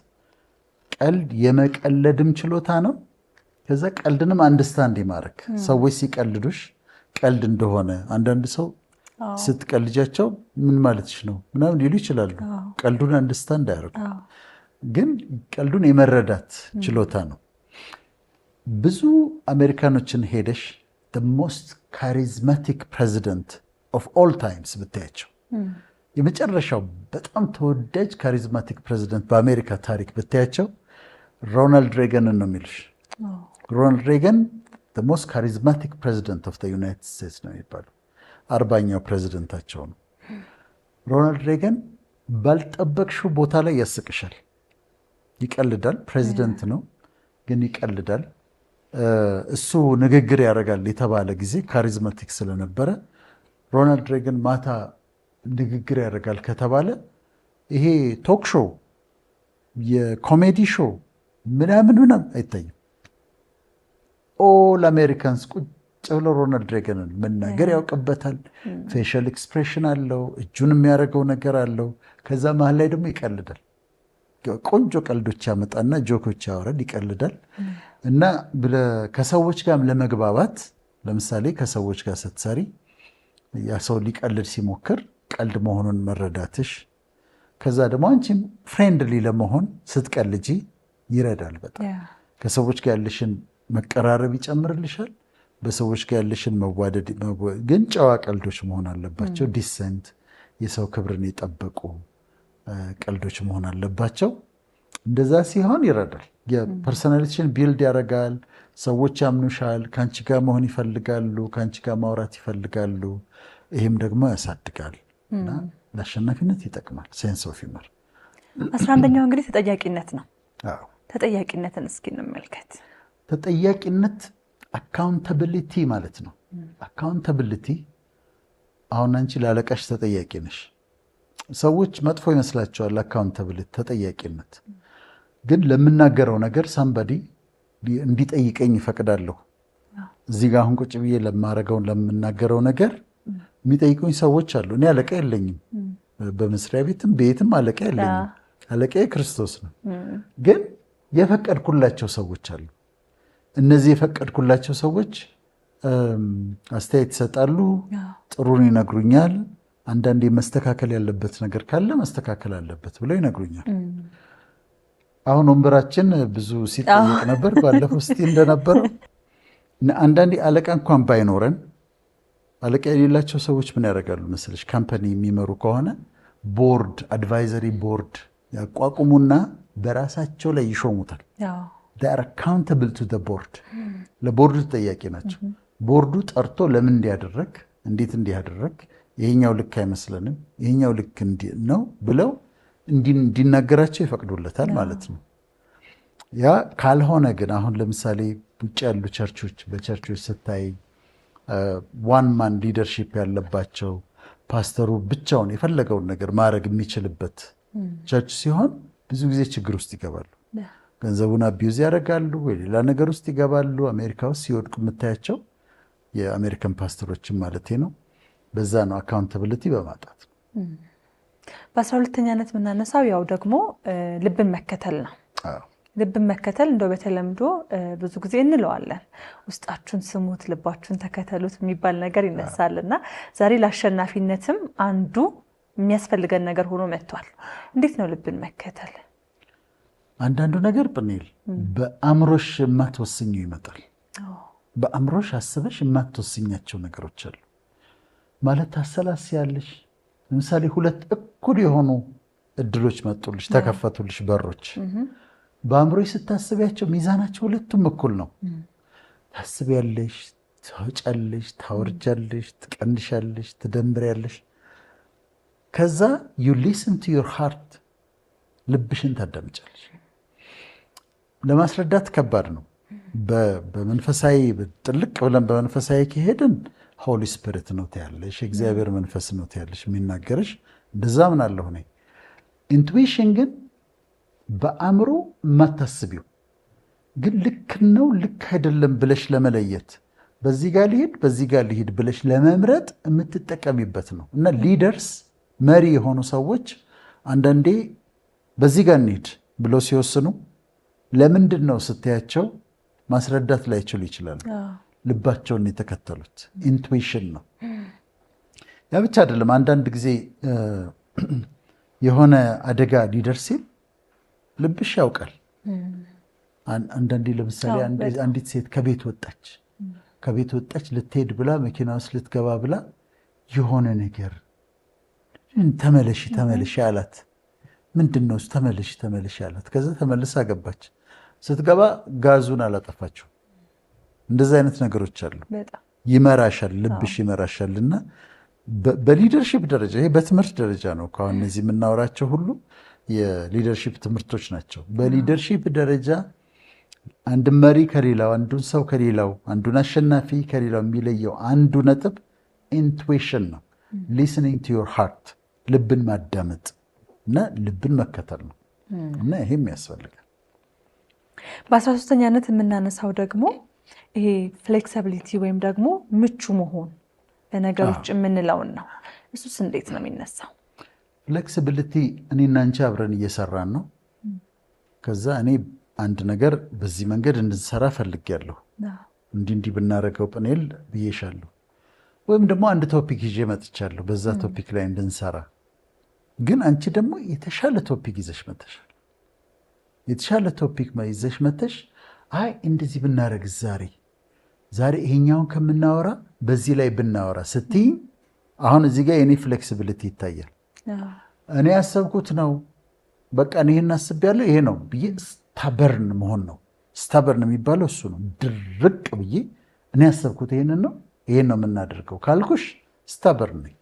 ቀልድ የመቀለድም ችሎታ ነው። ከዛ ቀልድንም understand የማድረግ፣ ሰዎች ሲቀልዱሽ ቀልድ እንደሆነ። አንዳንድ ሰው ስትቀልጃቸው ምን ማለትሽ ነው ምናምን ሊሉ ይችላሉ። ቀልዱን understand አያደርጉ፣ ግን ቀልዱን የመረዳት ችሎታ ነው። ብዙ አሜሪካኖችን ሄደሽ most charismatic president of all times ብታያቸው፣ የመጨረሻው በጣም ተወዳጅ charismatic ፕሬዚደንት በአሜሪካ ታሪክ ብታያቸው ሮናልድ ሬገንን ነው የሚሉሽ። ሮናልድ ሬገን most charismatic president of United States ነው የሚባለው። 40ኛው ፕሬዚደንታቸው ነው። ሮናልድ ሬገን ባልጠበቅሽው ቦታ ላይ ያስቅሻል፣ ይቀልዳል። ፕሬዚደንት ነው ግን ይቀልዳል። እሱ ንግግር ያደርጋል የተባለ ጊዜ charismatic ስለነበረ፣ ሮናልድ ሬገን ማታ ንግግር ያደርጋል ከተባለ ይሄ talk show፣ የ comedy show ምናምን ምናምን አይታይም። All Americans ቁጭ ብለው ሮናልድ ሬገንን መናገር ያውቅበታል። Facial expression አለው፣ እጁን የሚያደርገው ነገር አለው። ከዛ መሀል ላይ ደግሞ ይቀልዳል። ቆንጆ ቀልዶች ያመጣና joke ኦች ያወራል፣ ይቀልዳል። እና ከሰዎች ጋር ለመግባባት፣ ለምሳሌ ከሰዎች ጋር ስትሰሪ ያ ሰው ሊቀልድ ሲሞክር ቀልድ መሆኑን መረዳትሽ፣ ከዛ ደግሞ አንቺም friendly ለመሆን ስትቀልጂ ይረዳል በጣም። ከሰዎች ጋር ያለሽን መቀራረብ ይጨምርልሻል። በሰዎች ጋር ያለሽን መዋደድ፣ ግን ጨዋ ቀልዶች መሆን አለባቸው። Decent፣ የሰው ክብርን የጠበቁ ቀልዶች መሆን አለባቸው። እንደዛ ሲሆን ይረዳል። የ personality ሽን build ያደርጋል። ሰዎች ያምኑሻል። ከአንቺ ጋር መሆን ይፈልጋሉ። ከአንቺ ጋር ማውራት ይፈልጋሉ። ይህም ደግሞ ያሳድጋል እና ለአሸናፊነት ይጠቅማል። Sense of humor። 11ኛው እንግዲህ ተጠያቂነት ነው። ተጠያቂነትን እስኪ እንመልከት። ተጠያቂነት accountability ማለት ነው። Accountability፣ አሁን አንቺ ለአለቃሽ ተጠያቂ ነሽ። ሰዎች መጥፎ ይመስላቸዋል accountability፣ ተጠያቂነት። ግን ለምናገረው ነገር somebody እንዲጠይቀኝ እፈቅዳለሁ። እዚህ ጋር አሁን ቁጭ ብዬ ለማረገውን ለምናገረው ነገር የሚጠይቁኝ ሰዎች አሉ። እኔ አለቃ የለኝም፣ በመስሪያ ቤትም ቤትም አለቃ የለኝም። አለቃዬ ክርስቶስ ነው። ግን የፈቀድኩላቸው ሰዎች አሉ። እነዚህ የፈቀድኩላቸው ሰዎች አስተያየት ይሰጣሉ፣ ጥሩን ይነግሩኛል። አንዳንዴ መስተካከል ያለበት ነገር ካለ መስተካከል አለበት ብለው ይነግሩኛል። አሁን ወንበራችን ብዙ ሲጠየቅ ነበር ባለፈው እስቲ እንደነበረው። አንዳንዴ አለቃ እንኳን ባይኖረን፣ አለቃ የሌላቸው ሰዎች ምን ያደርጋሉ መሰለሽ? Company የሚመሩ ከሆነ ቦርድ፣ advisory board ያቋቁሙና በራሳቸው ላይ ይሾሙታል። Accountable to board፣ ለቦርዱ ተጠያቂ ናቸው። ቦርዱ ጠርቶ ለምን እንዲያደረግ፣ እንዴት እንዲያደረግ፣ ይሄኛው ልክ አይመስለንም፣ ይሄኛው ልክ ነው ብለው እንዲናገራቸው ይፈቅዱለታል ማለት ነው። ያ ካልሆነ ግን አሁን ለምሳሌ ውጭ ያሉ ቸርቾች፣ በቸርቾች ስታይ one man leadership ያለባቸው፣ ፓስተሩ ብቻውን የፈለገውን ነገር ማድረግ የሚችልበት church ሲሆን ብዙ ጊዜ ችግር ውስጥ ይገባሉ። ገንዘቡን abuse ያደርጋሉ፣ ወይ ሌላ ነገር ውስጥ ይገባሉ። አሜሪካ ውስጥ ሲወድቁ የምታያቸው የአሜሪካን ፓስተሮችን ማለት ነው። በዛ ነው፣ accountability በማጣት ነው። በ12ኛነት የምናነሳው ያው ደግሞ ልብን መከተል ነው። ልብን መከተል እንደው በተለምዶ ብዙ ጊዜ እንለዋለን። ውስጣችሁን ስሙት፣ ልባችሁን ተከተሉት የሚባል ነገር ይነሳል እና ዛሬ ለአሸናፊነትም አንዱ የሚያስፈልገን ነገር ሆኖ መጥቷል። እንዴት ነው ልብን መከተል? አንዳንዱ ነገር ጵኒኤል በአእምሮሽ የማትወስኘው ይመጣል። በአእምሮሽ አስበሽ የማትወስኛቸው ነገሮች አሉ። ማለት ታሰላስያለሽ። ለምሳሌ ሁለት እኩል የሆኑ እድሎች መጡልሽ፣ ተከፈቱልሽ በሮች። በአእምሮሽ ስታስቢያቸው ሚዛናቸው ሁለቱም እኩል ነው። ታስቢያለሽ፣ ታወጫለሽ፣ ታወርጃለሽ፣ ትቀንሻለሽ፣ ትደምሪያለሽ። ከዛ you listen to your heart፣ ልብሽን ታዳምጫለሽ። ለማስረዳት ከባድ ነው። በመንፈሳዊ ጥልቅ ብለን በመንፈሳዊ ከሄድን Holy Spirit ነው ትያለሽ፣ የእግዚአብሔር መንፈስ ነው ትያለሽ የሚናገርሽ። እንደዛ ምናለሁ እኔ። Intuition ግን በአእምሮ የማታስቢው ግን ልክ ነው ልክ አይደለም ብለሽ ለመለየት፣ በዚህ ጋር ልሂድ በዚህ ጋር ልሂድ ብለሽ ለመምረጥ የምትጠቀሚበት ነው። እና leaders፣ መሪ የሆኑ ሰዎች አንዳንዴ በዚህ ጋር እንሂድ ብለው ሲወስኑ ለምንድን ነው ስትያቸው ማስረዳት ላይችሉ ይችላሉ። ልባቸውን የተከተሉት intuition ነው። ያ ብቻ አይደለም። አንዳንድ ጊዜ የሆነ አደጋ ሊደርስ ሲል ልብሽ ያውቃል። አንዳንዴ ለምሳሌ አንዲት ሴት ከቤት ወጣች፣ ልትሄድ ብላ መኪና ውስጥ ልትገባ ብላ የሆነ ነገር ተመለሺ ተመለሺ አላት። ምንድን ነው? ተመለሺ ተመለሺ አላት። ከዛ ተመልሳ ገባች። ስትገባ ጋዙን አላጠፋችው። እንደዚህ አይነት ነገሮች አሉ። ይመራሻል፣ ልብሽ ይመራሻል። እና በ leadership ደረጃ፣ ይሄ በትምህርት ደረጃ ነው። ከአሁን እነዚህ የምናወራቸው ሁሉ የ leadership ትምህርቶች ናቸው። በ leadership ደረጃ አንድ መሪ ከሌላው፣ አንዱን ሰው ከሌላው፣ አንዱን አሸናፊ ከሌላው የሚለየው አንዱ ነጥብ intuition ነው። Listening to your heart፣ ልብን ማዳመጥ እና ልብን መከተል ነው እና ይሄም ያስፈልጋል። በ13ኛነት የምናነሳው ደግሞ ይሄ flexibility ወይም ደግሞ ምቹ መሆን ለነገሮች የምንለውን ነው። እሱስ እንዴት ነው የሚነሳው? Flexibility እኔና አንቺ አብረን እየሰራን ነው። ከዛ እኔ አንድ ነገር በዚህ መንገድ እንድንሰራ ፈልጌያለሁ። እንዲህ እንዲህ ብናደርገው ጵኔል ብዬሻለሁ። ወይም ደግሞ አንድ topic ይዤ መጥቻለሁ፣ በዛ topic ላይ እንድንሰራ። ግን አንቺ ደግሞ የተሻለ topic ይዘሽ መተሻል። የተሻለ topic ይዘሽ መተሽ አይ እንደዚህ ብናደርግ፣ ዛሬ ዛሬ ይሄኛውን ከምናወራ በዚህ ላይ ብናወራ ስትይኝ አሁን እዚህ ጋር የኔ flexibility ይታያል። እኔ ያሰብኩት ነው፣ በቃ እኔ ይሄን አስቤያለሁ ይሄ ነው ብዬ stubborn መሆን ነው። Stubborn የሚባለው እሱ ነው። ድርቅ ብዬ እኔ ያሰብኩት ይሄንን ነው፣ ይሄን ነው የምናደርገው ካልኩሽ stubborn ነኝ።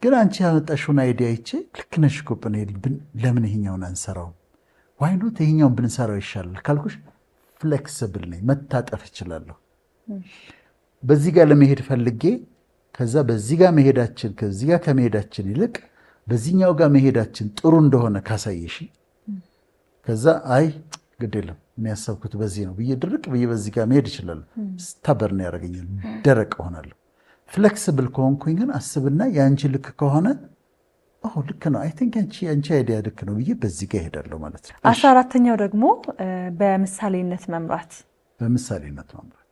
ግን አንቺ ያመጣሽውን idea አይቼ ልክ ነሽ እኮ ጵኔል፣ ለምን ይሄኛውን አንሰራውም? Why not ይሄኛውን ብንሰራው ይሻላል ካልኩሽ flexible ነኝ፣ መታጠፍ እችላለሁ። በዚህ ጋር ለመሄድ ፈልጌ ከዛ በዚህ ጋር መሄዳችን ከዚህ ጋር ከመሄዳችን ይልቅ በዚህኛው ጋር መሄዳችን ጥሩ እንደሆነ ካሳየሽ ከዛ አይ ግድ የለም እኔ ያሰብኩት በዚህ ነው ብዬ ድርቅ ብዬ በዚህ ጋር መሄድ እችላለሁ። Stubborn ያደርገኛል፣ ደረቅ እሆናለሁ። Flexible ከሆንኩኝ ግን አስብና የአንቺ ልክ ከሆነ ልክ ነው፣ I think ያንቺ idea ልክ ነው ብዬ በዚህ ጋር እሄዳለሁ ማለት ነው። 14ተኛው ደግሞ በምሳሌነት መምራት። በምሳሌነት መምራት፣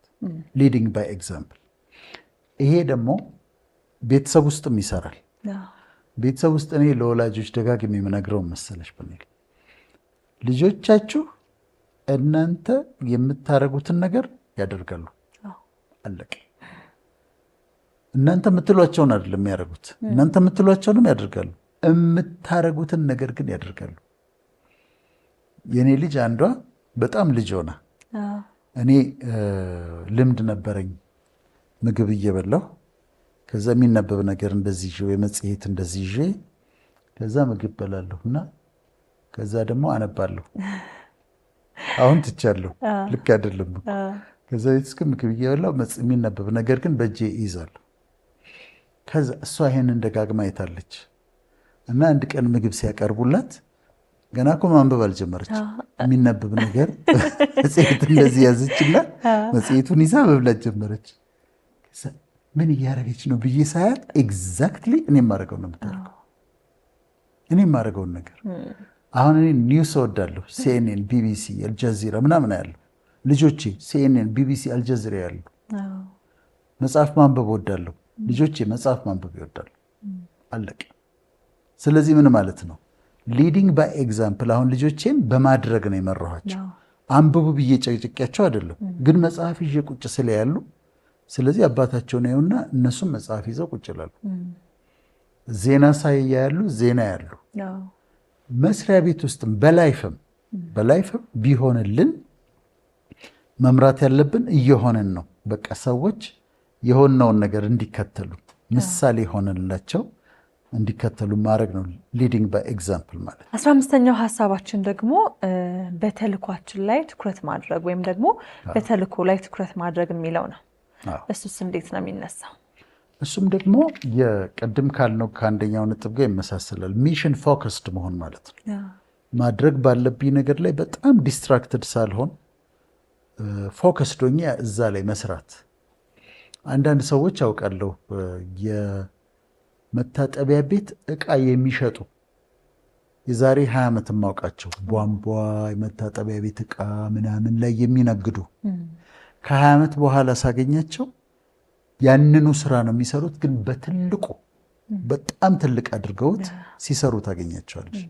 leading by example። ይሄ ደግሞ ቤተሰብ ውስጥም ይሰራል። ቤተሰብ ውስጥ እኔ ለወላጆች ደጋግሜ የምነግረውን መሰለሽ ብንል፣ ልጆቻችሁ እናንተ የምታደርጉትን ነገር ያደርጋሉ። አለቀ። እናንተ የምትሏቸውን አይደለም የሚያደርጉት፣ እናንተ የምትሏቸውንም ያደርጋሉ። የምታደርጉትን ነገር ግን ያደርጋሉ። የእኔ ልጅ አንዷ በጣም ልጅ ሆና እኔ ልምድ ነበረኝ፣ ምግብ እየበላሁ ከዛ የሚነበብ ነገር እንደዚህ ይዤ ወይ መጽሔት እንደዚህ ይዤ ከዛ ምግብ በላለሁ እና ከዛ ደግሞ አነባለሁ። አሁን ትቻለሁ፣ ልክ አይደለም። ከዛ ቤት እስከ ምግብ እየበላሁ የሚነበብ ነገር ግን በእጄ ይይዛለሁ። ከዛ እሷ ይሄንን ደጋግማ አይታለች እና አንድ ቀን ምግብ ሲያቀርቡላት ገና እኮ ማንበብ አልጀመረች፣ የሚነበብ ነገር መጽሔት እንደዚህ ያዘችና መጽሔቱን ይዛ መብላት ጀመረች። ምን እያደረገች ነው ብዬ ሳያት exactly እኔ የማደርገው ነው የምታደርገው፣ እኔ የማደርገውን ነገር። አሁን እኔ news እወዳለሁ። CNN፣ BBC፣ አልጀዚራ ምናምን ያሉ፣ ልጆቼ CNN፣ BBC፣ አልጀዚራ ያሉ። መጽሐፍ ማንበብ እወዳለሁ። ልጆቼ መጽሐፍ ማንበብ ይወዳሉ። አለቀ። ስለዚህ ምን ማለት ነው? Leading by example። አሁን ልጆቼን በማድረግ ነው የመራኋቸው። አንብቡ ብዬ ጨቅጭቄያቸው አይደለም፣ ግን መጽሐፍ ይዤ ቁጭ ስለ ያሉ፣ ስለዚህ አባታቸውን ያዩና እነሱም መጽሐፍ ይዘው ቁጭ ይላሉ። ዜና ሳይ ያሉ፣ ዜና ያሉ። መስሪያ ቤት ውስጥም በ life ም ቢሆንልን መምራት ያለብን እየሆንን ነው። በቃ ሰዎች የሆነውን ነገር እንዲከተሉ፣ ምሳሌ ሆነንላቸው እንዲከተሉ ማድረግ ነው leading by example ማለት። 15ኛው ሀሳባችን ደግሞ በተልኳችን ላይ ትኩረት ማድረግ ወይም ደግሞ በተልኮ ላይ ትኩረት ማድረግ የሚለው ነው። እሱስ እንዴት ነው የሚነሳው? እሱም ደግሞ የቅድም ካልነው ከአንደኛው ነጥብ ጋር ይመሳሰላል። Mission focused መሆን ማለት ነው። ማድረግ ባለብኝ ነገር ላይ በጣም distracted ሳልሆን focused ሆኜ እዛ ላይ መስራት። አንዳንድ ሰዎች አውቃለሁ፣ የመታጠቢያ ቤት እቃ የሚሸጡ፣ የዛሬ 20 ዓመት የማውቃቸው፣ ቧንቧ፣ የመታጠቢያ ቤት እቃ ምናምን ላይ የሚነግዱ፣ ከ20 ዓመት በኋላ ሳገኛቸው ያንኑ ስራ ነው የሚሰሩት፣ ግን በትልቁ በጣም ትልቅ አድርገውት ሲሰሩ ታገኛቸዋለች።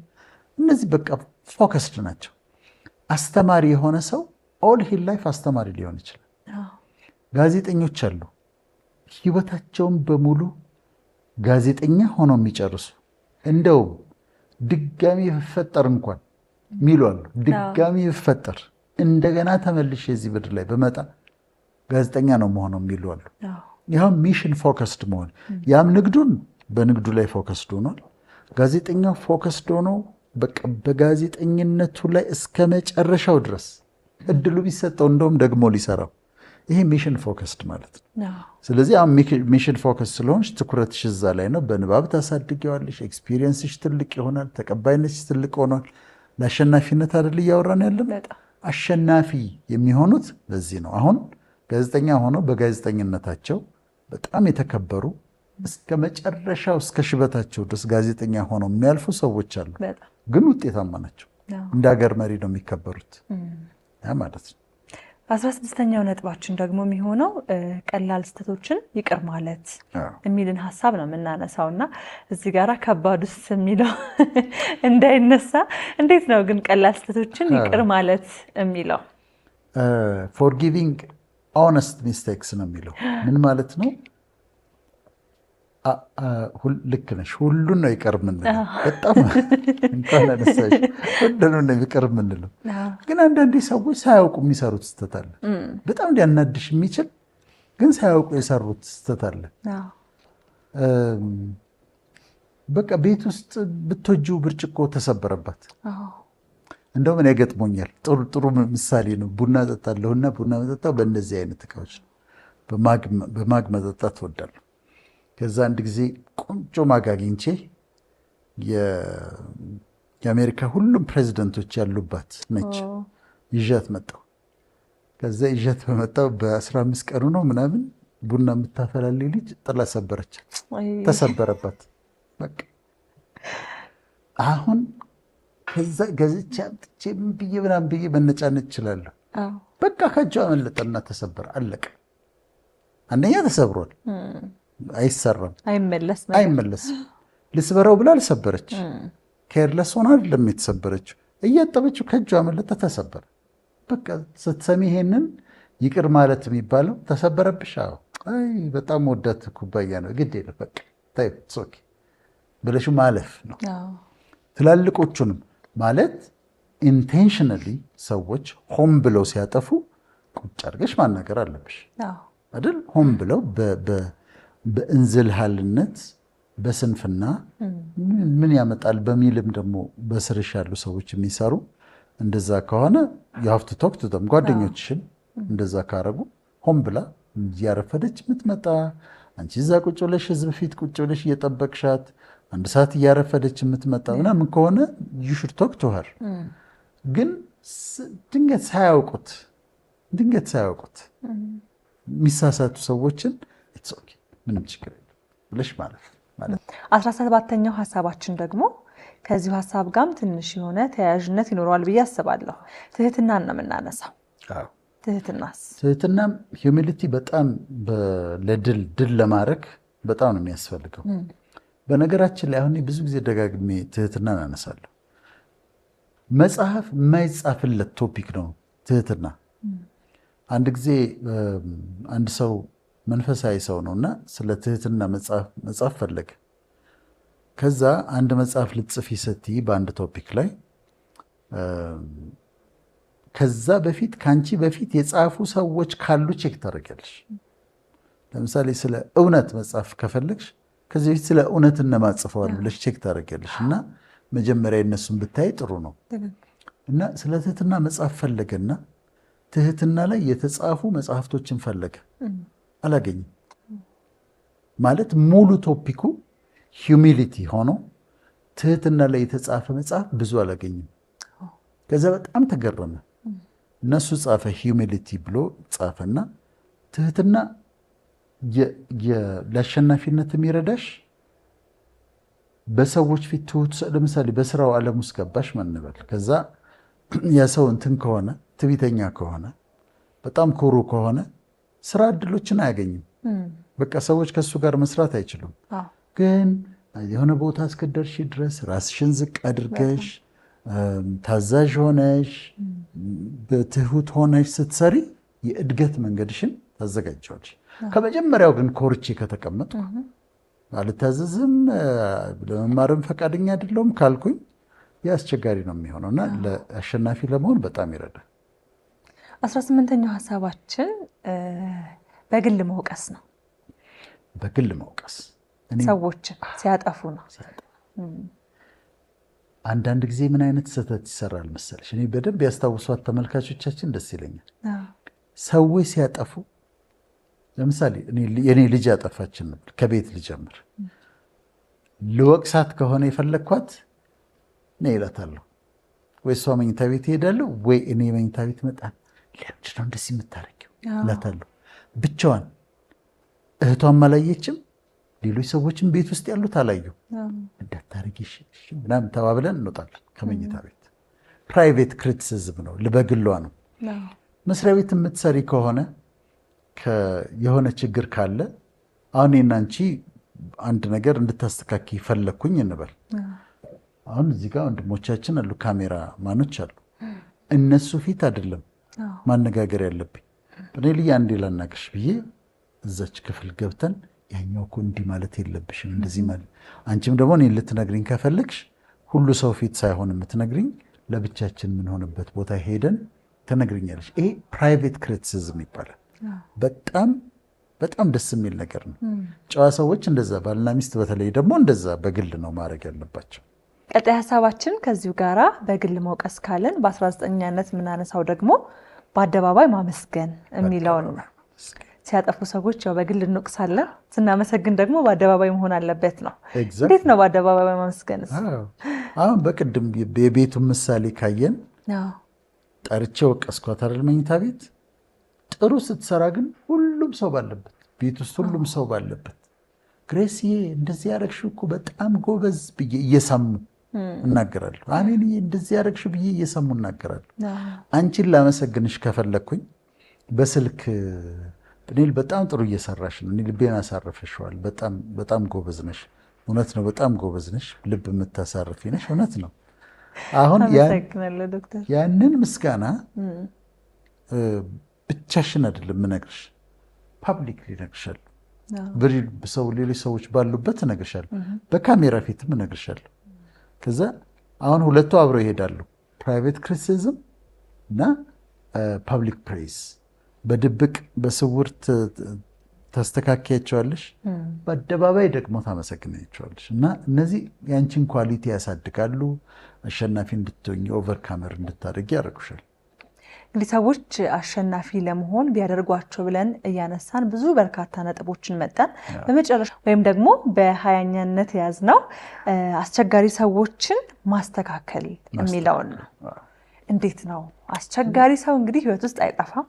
እነዚህ በቃ focused ናቸው። አስተማሪ የሆነ ሰው all his life አስተማሪ ሊሆን ይችላል። ጋዜጠኞች አሉ፣ ህይወታቸውን በሙሉ ጋዜጠኛ ሆነው የሚጨርሱ፣ እንደውም ድጋሚ ብፈጠር እንኳን ሚሉ አሉ። ድጋሚ ብፈጠር፣ እንደገና ተመልሼ እዚህ ምድር ላይ ብመጣ ጋዜጠኛ ነው ምሆነው የሚሉ አሉ። ያም mission focused መሆን፣ ያም ንግዱን በንግዱ ላይ focused ሆኗል። ጋዜጠኛው focused ሆኖ በቃ በጋዜጠኝነቱ ላይ እስከ መጨረሻው ድረስ እድሉ ቢሰጠው እንደውም ደግሞ ሊሰራው፣ ይሄ mission focused ማለት ነው። ስለዚህ አሁን mission focus ስለሆንሽ ትኩረትሽ እዛ ላይ ነው። በንባብ ታሳድጊዋለሽ። Experience ሽ ትልቅ ይሆናል። ተቀባይነትሽ ትልቅ ሆኗል። ለአሸናፊነት አይደል እያወራን ያለን? አሸናፊ የሚሆኑት በዚህ ነው። አሁን ጋዜጠኛ ሆነው በጋዜጠኝነታቸው በጣም የተከበሩ፣ እስከ መጨረሻው እስከ ሽበታቸው ድረስ ጋዜጠኛ ሆነው የሚያልፉ ሰዎች አሉ። ግን ውጤታማ ናቸው። እንደ ሀገር መሪ ነው የሚከበሩት። ያ ማለት ነው። 16ኛው ነጥባችን ደግሞ የሚሆነው ቀላል ስህተቶችን ይቅር ማለት የሚልን ሀሳብ ነው የምናነሳው እና እዚህ ጋራ ከባዱስ የሚለው እንዳይነሳ፣ እንዴት ነው ግን ቀላል ስህተቶችን ይቅር ማለት የሚለው? Forgiving honest mistakes ነው የሚለው። ምን ማለት ነው? ልክ ነሽ። ሁሉን ነው ይቅር የምንለው። በጣም እንኳን አነሳሽ። ሁሉንም ነው ይቅር የምንለው። ግን አንዳንዴ ሰዎች ሳያውቁ የሚሰሩት ስህተት አለ። በጣም ሊያናድሽ የሚችል ግን ሳያውቁ የሰሩት ስህተት አለ። በቃ ቤት ውስጥ ብትወጂው ብርጭቆ ተሰበረባት። እንደውም እኔ ገጥሞኛል። ጥሩ ጥሩ ምሳሌ ነው። ቡና ጠጣለሁና ቡና መጠጣው በእነዚህ አይነት እቃዎች ነው። በ mug መጠጣት እወዳለሁ። ከዛ አንድ ጊዜ ቆንጆ mug አግኝቼ፣ የአሜሪካ ሁሉም ፕሬዚደንቶች ያሉባት ነች፣ ይዣት መጣሁ። ከዛ ይዣት በመጣሁ በ15 ቀኑ ነው ምናምን ቡና የምታፈላልኝ ልጅ ጥላ ሰበረች፣ ተሰበረባት። በቃ አሁን ከዛ ገዝቼ አምጥቼ ምን ብዬ ምናምን ብዬ መነጫነጭ እችላለሁ። በቃ ከእጇ አመለጠና ተሰበረ፣ አለቀ። አንደኛ ተሰብሯል፣ አይሰራም፣ አይመለስም። ልስበረው ብላ አልሰበረች። Careless ሆና አይደለም የተሰበረችው፣ እያጠበችው ከእጇ አመለጠ፣ ተሰበረ። በቃ ስትሰሚ ይሄንን ይቅር ማለት የሚባለው ተሰበረብሽ፣ አዎ፣ አይ በጣም ወዳት ኩባያ ነው፣ ግድ የለም በቃ ተይው፣ okay ብለሽ ማለፍ ነው። ትላልቆቹንም ማለት intentionally ሰዎች ሆን ብለው ሲያጠፉ ቁጭ አድርገሽ ማናገር አለብሽ አይደል? ሆን ብለው በእንዝልሃልነት በስንፍና ምን ያመጣል በሚልም ደግሞ በስርሽ ያሉ ሰዎች የሚሰሩ እንደዛ ከሆነ you have to talk to them። ጓደኞችሽን እንደዛ ካረጉ፣ ሆን ብላ እያረፈደች የምትመጣ፣ አንቺ እዛ ቁጭ ብለሽ ህዝብ ፊት ቁጭ ብለሽ እየጠበቅሻት አንድ ሰዓት እያረፈደች የምትመጣ ምናምን ከሆነ you should talk to her። ግን ድንገት ሳያውቁት የሚሳሳቱ ሰዎችን it's okay፣ ምንም ችግር የለም ብለሽ ማለት ማለት። 17ኛው ሀሳባችን ደግሞ ከዚሁ ሀሳብ ጋርም ትንሽ የሆነ ተያያዥነት ይኖረዋል ብዬ አስባለሁ። ትህትናን ነው የምናነሳው። ትህትናስ? ትህትናም humility በጣም ለድል ድል ለማድረግ በጣም ነው የሚያስፈልገው። በነገራችን ላይ አሁን ብዙ ጊዜ ደጋግሜ ትህትናን አነሳለሁ። መጽሐፍ የማይጻፍለት topic ነው ትህትና። አንድ ጊዜ አንድ ሰው መንፈሳዊ ሰው ነው እና ስለ ትህትና መጽሐፍ ፈለገ። ከዛ አንድ መጽሐፍ ልትጽፊ ስትይ በአንድ topic ላይ ከዛ በፊት ከአንቺ በፊት የጻፉ ሰዎች ካሉ check ታደርጊያለሽ። ለምሳሌ ስለ እውነት መጻፍ ከፈለግሽ ከዚህ በፊት ስለ እውነት እነማን ጽፈዋል ብለሽ check ታደርጊያለሽ። እና መጀመሪያ የነሱን ብታይ ጥሩ ነው። እና ስለ ትህትና መጻፍ ፈለገና ትህትና ላይ የተጻፉ መጽሐፍቶችን ፈለገ፣ አላገኝም። ማለት ሙሉ topic ኩ humility ሆኖ ትህትና ላይ የተጻፈ መጽሐፍ ብዙ አላገኝም። ከዛ በጣም ተገረመ። እነሱ ጻፈ፣ humility ብሎ ጻፈና ትህትና ለአሸናፊነት የሚረዳሽ በሰዎች ፊት ትሁት፣ ለምሳሌ በስራው ዓለም ውስጥ ገባሽ እንበል። ከዛ ያ ሰው እንትን ከሆነ፣ ትዕቢተኛ ከሆነ፣ በጣም ኩሩ ከሆነ ስራ እድሎችን አያገኝም። በቃ ሰዎች ከእሱ ጋር መስራት አይችሉም። ግን የሆነ ቦታ እስክትደርሺ ድረስ ራስሽን ዝቅ አድርገሽ፣ ታዛዥ ሆነሽ፣ በትሁት ሆነሽ ስትሰሪ የእድገት መንገድሽን ታዘጋጀዋለሽ። ከመጀመሪያው ግን ኮርቼ ከተቀመጥኩ፣ አልታዘዝም፣ ለመማርም ፈቃደኛ አይደለሁም ካልኩኝ ያ አስቸጋሪ ነው የሚሆነው እና ለአሸናፊ ለመሆን በጣም ይረዳል። 18ኛው ሀሳባችን በግል መውቀስ ነው። በግል መውቀስ። ሰዎችን ሲያጠፉ ነው። አንዳንድ ጊዜ ምን አይነት ስህተት ይሰራል መሰለሽ? እኔ በደንብ ያስታውሷት ተመልካቾቻችን ደስ ይለኛል። ሰዎች ሲያጠፉ፣ ለምሳሌ የኔ ልጅ ያጠፋችን፣ ከቤት ልጀምር። ልወቅሳት ከሆነ የፈለግኳት ነይ እላታለሁ። ወይ እሷ መኝታ ቤት እሄዳለሁ፣ ወይ እኔ መኝታ ቤት እመጣለሁ። ለምንድን ነው እንደዚህ የምታደርጊው እላታለሁ። ብቻዋን፣ እህቷም አላየችም፣ ሌሎች ሰዎችም ቤት ውስጥ ያሉት አላዩ። እንዳታረጊ ምናምን ተባብለን እንወጣለን ከመኝታ ቤት። Private criticism ነው፣ በግሏ ነው። መስሪያ ቤት የምትሰሪ ከሆነ የሆነ ችግር ካለ፣ አሁን እኔና አንቺ አንድ ነገር እንድታስተካክይ ፈለግኩኝ እንበል። አሁን እዚህ ጋር ወንድሞቻችን አሉ፣ ካሜራ ማኖች አሉ። እነሱ ፊት አይደለም ማነጋገር ያለብኝ። እኔ ልዬ አንዴ ላናግርሽ ብዬ እዛች ክፍል ገብተን ያኛው እኮ እንዲህ ማለት የለብሽም፣ እንደዚህ ማለት፣ አንቺም ደግሞ እኔን ልትነግሪኝ ከፈለግሽ ሁሉ ሰው ፊት ሳይሆን የምትነግሪኝ ለብቻችን የምንሆንበት ቦታ ሄደን ትነግሪኛለሽ። ይሄ private criticism ይባላል። በጣም በጣም ደስ የሚል ነገር ነው። ጨዋ ሰዎች እንደዛ፣ ባልና ሚስት በተለይ ደግሞ እንደዛ በግል ነው ማድረግ ያለባቸው። ቀጣይ ሀሳባችን ከዚሁ ጋራ በግል መውቀስ ካለን በ19ኛነት የምናነሳው ደግሞ በአደባባይ ማመስገን የሚለውን ነው። ሲያጠፉ ሰዎች ያው በግል እንወቅሳለን፣ ስናመሰግን ደግሞ በአደባባይ መሆን አለበት ነው። እንዴት ነው በአደባባይ ማመስገንስ? አሁን በቅድም የቤቱን ምሳሌ ካየን ጠርቼ ወቀስኳት አይደል መኝታ ቤት። ጥሩ ስትሰራ ግን ሁሉም ሰው ባለበት ቤት ውስጥ ሁሉም ሰው ባለበት ግሬስዬ እንደዚህ ያደረግሽው እኮ በጣም ጎበዝ ብዬ እየሰሙ እናገራለሁ። አሜንዬ እንደዚህ ያደረግሽው ብዬ እየሰሙ እናገራለሁ። አንቺን ላመሰግንሽ ከፈለግኩኝ በስልክ ጵኒኤል በጣም ጥሩ እየሰራሽ ነው፣ እኔ ልቤን አሳርፈሽዋል፣ በጣም በጣም ጎበዝ ነሽ፣ እውነት ነው፣ በጣም ጎበዝ ነሽ፣ ልብ የምታሳርፊ ነሽ፣ እውነት ነው። አሁን ያንን ምስጋና ብቻሽን አይደለም የምነግርሽ፣ publicly እነግርሻለሁ። ሰው ሌሎች ሰዎች ባሉበት እነግርሻለሁ፣ በካሜራ ፊትም እነግርሻለሁ። ከዛ አሁን ሁለቱ አብረው ይሄዳሉ፣ private criticism እና public praise። በድብቅ በስውር ታስተካክያቸዋለሽ፣ በአደባባይ ደግሞ ታመሰግናቸዋለሽ። እና እነዚህ ያንቺን quality ያሳድጋሉ፣ አሸናፊ እንድትሆኝ overcomer እንድታደርጊ ያደርጉሻል። እንግዲህ ሰዎች አሸናፊ ለመሆን ቢያደርጓቸው ብለን እያነሳን ብዙ በርካታ ነጥቦችን መጣን። በመጨረሻ ወይም ደግሞ በ20ኛነት የያዝነው አስቸጋሪ ሰዎችን ማስተካከል የሚለውን ነው። እንዴት ነው አስቸጋሪ ሰው እንግዲህ ህይወት ውስጥ አይጠፋም፣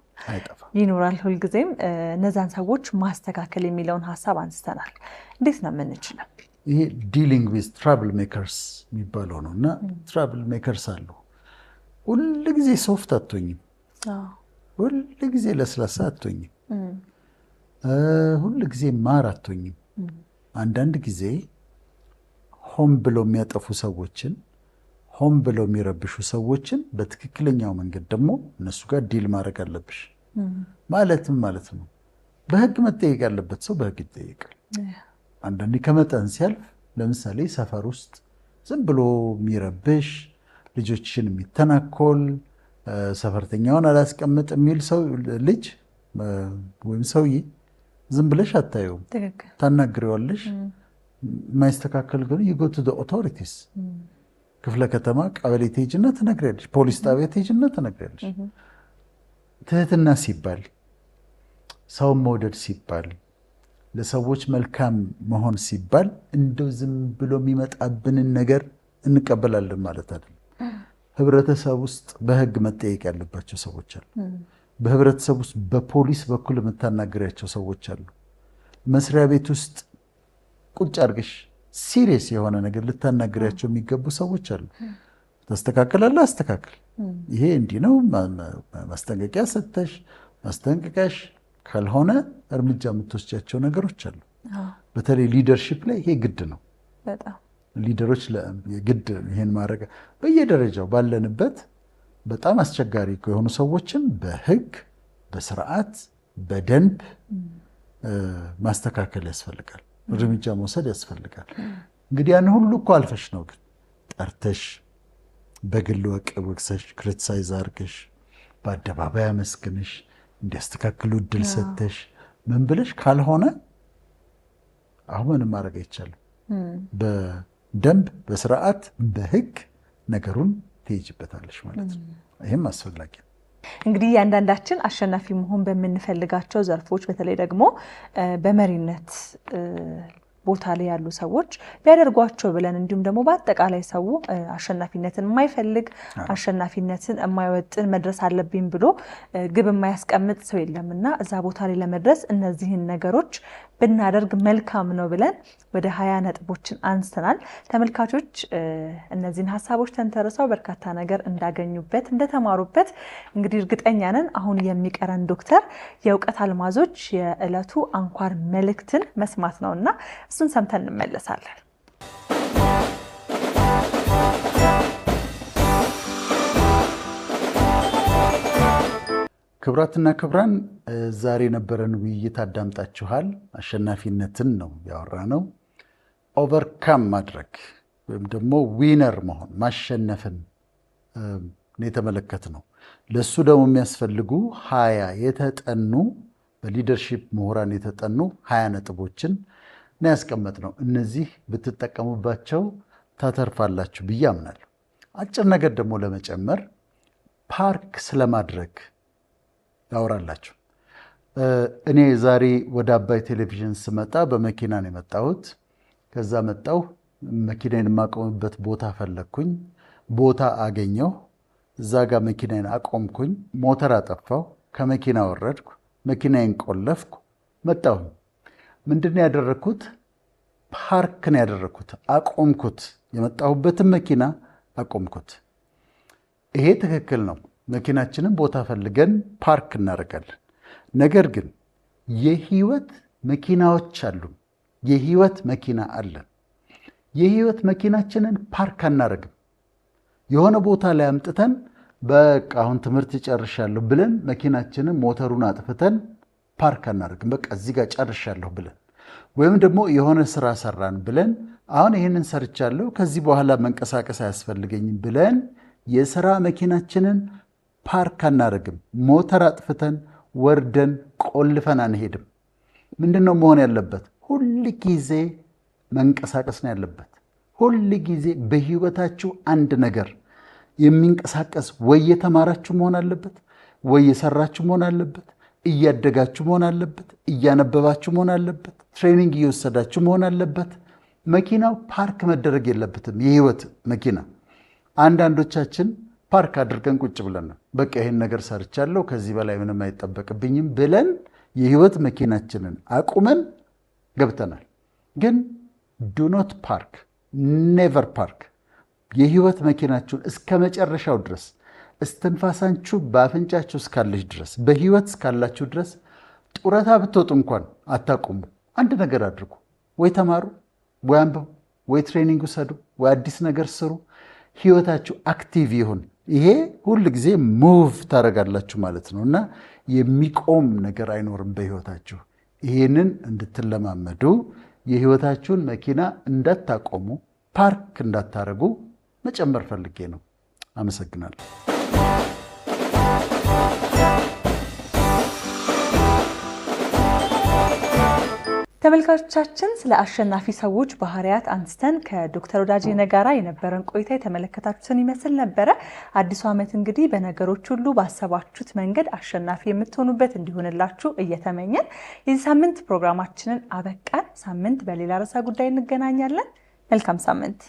ይኖራል ሁልጊዜም። እነዛን ሰዎች ማስተካከል የሚለውን ሀሳብ አንስተናል። እንዴት ነው የምንችለው? ይሄ dealing with trouble makers የሚባለው ነው። እና trouble makers አሉ። ሁል ጊዜ soft አትሆኝም፣ ሁል ጊዜ ለስላሳ አትሆኝም፣ ሁል ጊዜ ማር አትሆኝም። አንዳንድ ጊዜ ሆን ብለው የሚያጠፉ ሰዎችን፣ ሆን ብለው የሚረብሹ ሰዎችን በትክክለኛው መንገድ ደግሞ እነሱ ጋር deal ማድረግ አለብሽ። ማለትም ማለት ነው በህግ መጠየቅ ያለበት ሰው በህግ ይጠየቃል። አንዳንዴ ከመጠን ሲያልፍ ለምሳሌ ሰፈር ውስጥ ዝም ብሎ የሚረብሽ፣ ልጆችን የሚተናኮል፣ ሰፈርተኛውን አላስቀምጥ የሚል ሰው ልጅ ወይም ሰውዬ ዝም ብለሽ አታየውም፣ ታናግሪዋለሽ። የማይስተካከል ግን you go to authorities፣ ክፍለ ከተማ ቀበሌ ትሄጂና ትነግሪያለሽ፣ ፖሊስ ጣቢያ ትሄጂና ትነግሪያለሽ። ትህትና ሲባል፣ ሰውን መውደድ ሲባል፣ ለሰዎች መልካም መሆን ሲባል እንደው ዝም ብሎ የሚመጣብንን ነገር እንቀበላለን ማለት አይደለም። ህብረተሰብ ውስጥ በህግ መጠየቅ ያለባቸው ሰዎች አሉ። በህብረተሰብ ውስጥ በፖሊስ በኩል የምታናግሪያቸው ሰዎች አሉ። መስሪያ ቤት ውስጥ ቁጭ አድርገሽ serious የሆነ ነገር ልታናግሪያቸው የሚገቡ ሰዎች አሉ። ታስተካክላለህ፣ አስተካክል። ይሄ እንዲህ ነው። ማስጠንቀቂያ ሰጥተሽ ማስጠንቀቂያሽ ካልሆነ እርምጃ የምትወስጃቸው ነገሮች አሉ። በተለይ leadership ላይ ይሄ ግድ ነው። Leader ኦች ግድ ይሄን ማድረግ በየደረጃው ባለንበት በጣም አስቸጋሪ የሆኑ ሰዎችን በህግ፣ በስርዓት፣ በደንብ ማስተካከል ያስፈልጋል። እርምጃ መውሰድ ያስፈልጋል። እንግዲህ ያን ሁሉ እኮ አልፈሽ ነው ግን ጠርተሽ በግል ወቅሰሽ criticize አድርገሽ በአደባባይ አመስግንሽ እንዲያስተካክሉ እድል ሰጥተሽ ምን ብለሽ ካልሆነ አሁን ምንም ማድረግ አይቻልም። በደንብ፣ በስርዓት፣ በህግ ነገሩን ትሄጂበታለሽ ማለት ነው። ይህም አስፈላጊ ነው። እንግዲህ እያንዳንዳችን አሸናፊ መሆን በምንፈልጋቸው ዘርፎች በተለይ ደግሞ በመሪነት ቦታ ላይ ያሉ ሰዎች ቢያደርጓቸው ብለን እንዲሁም ደግሞ በአጠቃላይ ሰው አሸናፊነትን የማይፈልግ፣ አሸናፊነትን የማይወጥን፣ መድረስ አለብኝ ብሎ ግብ የማያስቀምጥ ሰው የለም እና እዛ ቦታ ላይ ለመድረስ እነዚህን ነገሮች ብናደርግ መልካም ነው ብለን ወደ 20 ነጥቦችን አንስተናል። ተመልካቾች እነዚህን ሀሳቦች ተንተርሰው በርካታ ነገር እንዳገኙበት፣ እንደተማሩበት እንግዲህ እርግጠኛ ነን። አሁን የሚቀረን ዶክተር የእውቀት አልማዞች የዕለቱ አንኳር መልእክትን መስማት ነው እና እሱን ሰምተን እንመለሳለን። ክቡራትና ክቡራን፣ ዛሬ የነበረን ውይይት አዳምጣችኋል። አሸናፊነትን ነው ያወራነው። Overcome ማድረግ ወይም ደግሞ winner መሆን፣ ማሸነፍን የተመለከትነው። ለእሱ ደግሞ የሚያስፈልጉ 20 የተጠኑ፣ በ leadership ምሁራን የተጠኑ 20 ነጥቦችን ነው ያስቀመጥነው። እነዚህ ብትጠቀሙባቸው ታተርፋላችሁ ብዬ አምናለሁ። አጭር ነገር ደግሞ ለመጨመር ፓርክ ስለማድረግ ላውራላችሁ። እኔ ዛሬ ወደ አባይ ቴሌቪዥን ስመጣ በመኪና ነው የመጣሁት። ከዛ መጣሁ፣ መኪናዬን የማቆምበት ቦታ ፈለግኩኝ። ቦታ አገኘሁ። እዛ ጋር መኪናዬን አቆምኩኝ። ሞተር አጠፋሁ። ከመኪና ወረድኩ። መኪናዬን ቆለፍኩ። መጣሁኝ። ምንድን ነው ያደረግኩት? ፓርክ ነው ያደረግኩት። አቆምኩት። የመጣሁበትን መኪና አቆምኩት። ይሄ ትክክል ነው። መኪናችንን ቦታ ፈልገን ፓርክ እናደርጋለን። ነገር ግን የህይወት መኪናዎች አሉ። የህይወት መኪና አለን። የህይወት መኪናችንን ፓርክ አናደርግም። የሆነ ቦታ ላይ አምጥተን በቃ አሁን ትምህርት ጨርሻለሁ ብለን መኪናችንን ሞተሩን አጥፍተን ፓርክ አናደርግም። በቃ እዚህ ጋር ጨርሻለሁ ብለን ወይም ደግሞ የሆነ ስራ ሰራን ብለን አሁን ይህንን ሰርቻለሁ ከዚህ በኋላ መንቀሳቀስ አያስፈልገኝም ብለን የስራ መኪናችንን ፓርክ አናደርግም። ሞተር አጥፍተን ወርደን ቆልፈን አንሄድም። ምንድን ነው መሆን ያለበት? ሁል ጊዜ መንቀሳቀስ ነው ያለበት። ሁል ጊዜ በህይወታችሁ አንድ ነገር የሚንቀሳቀስ ወይ የተማራችሁ መሆን አለበት፣ ወይ የሰራችሁ መሆን አለበት፣ እያደጋችሁ መሆን አለበት፣ እያነበባችሁ መሆን አለበት፣ training እየወሰዳችሁ መሆን አለበት። መኪናው ፓርክ መደረግ የለበትም። የህይወት መኪና አንዳንዶቻችን ፓርክ አድርገን ቁጭ ብለን ነው በቃ ይህን ነገር ሰርቻለሁ ከዚህ በላይ ምንም አይጠበቅብኝም ብለን የህይወት መኪናችንን አቁመን ገብተናል። ግን do not park፣ never park። የህይወት መኪናችሁን እስከ መጨረሻው ድረስ፣ እስትንፋሳችሁ በአፍንጫችሁ እስካለች ድረስ፣ በህይወት እስካላችሁ ድረስ፣ ጡረታ ብትወጡ እንኳን አታቁሙ። አንድ ነገር አድርጉ። ወይ ተማሩ፣ ወይ አንብቡ፣ ወይ training ውሰዱ፣ ወይ አዲስ ነገር ስሩ። ህይወታችሁ active ይሁን። ይሄ ሁል ጊዜ move ታደርጋላችሁ ማለት ነው እና የሚቆም ነገር አይኖርም በህይወታችሁ። ይሄንን እንድትለማመዱ፣ የህይወታችሁን መኪና እንዳታቆሙ፣ ፓርክ እንዳታረጉ መጨመር ፈልጌ ነው። አመሰግናለሁ። ተመልካቾቻችን፣ ስለ አሸናፊ ሰዎች ባህሪያት አንስተን ከዶክተር ወዳጄነህ ጋራ የነበረን ቆይታ የተመለከታችሁትን ይመስል ነበረ። አዲሱ ዓመት እንግዲህ በነገሮች ሁሉ ባሰባችሁት መንገድ አሸናፊ የምትሆኑበት እንዲሆንላችሁ እየተመኘን የዚህ ሳምንት ፕሮግራማችንን አበቃን። ሳምንት በሌላ ርዕሰ ጉዳይ እንገናኛለን። መልካም ሳምንት።